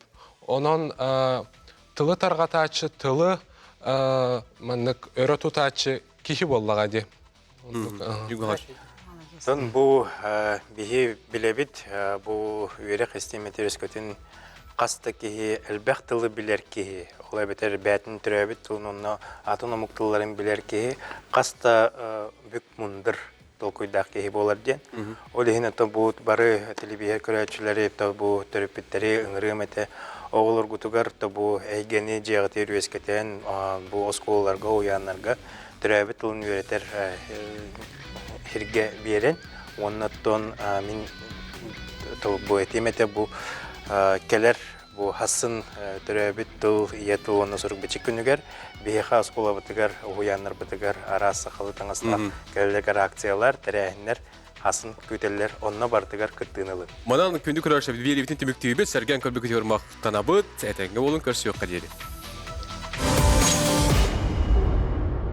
Онон тылы тарҕатааччы тылы маннык өрө тутааччы киһи буоллаҕа дии. Тон бу биһи билэбит бу үөрэх истиэмэтигэр өскөтүн хас да киһи элбэх тылы билэр киһи, ол эбэтэр бээтин төрөөбүт тылын онно атын омук тылларын билэр киһи хас да бүк мындыр толкуйдаах киһи буолар диэн. Ол иһин ото бу бары телевизор көрөөччүлэри, то бу төрөппүттэри ыҥырыам этэ. Оҕолоргутугар то бу эйгэни дьиэҕитигэр үөскэтэн, бу оскуолаларга, уһуйааннарга төрөөбүт тылын үөрэтэр сиргэ биэрэн, уонна оттон мин бу этиим этэ бу кэлэр бу хассын төрөөбүт тыл, ийэ тыл уонна сурук-бичик күнүгэр биһиэхэ оскуолабытыгар, уһуйааннарбытыгар араас сахалыы таҥастаах кэлэллэр акциялар, тэрээһиннэр хасын күүтэллэр, онно барытыгар кыттыыны ылын. Манан күндү көрөөччү биэриибитин түмүктүүбүт, сэргээн көрбүкүтүгэр махтанабыт, этэҥҥэ буолун көрсүөххэ диэри.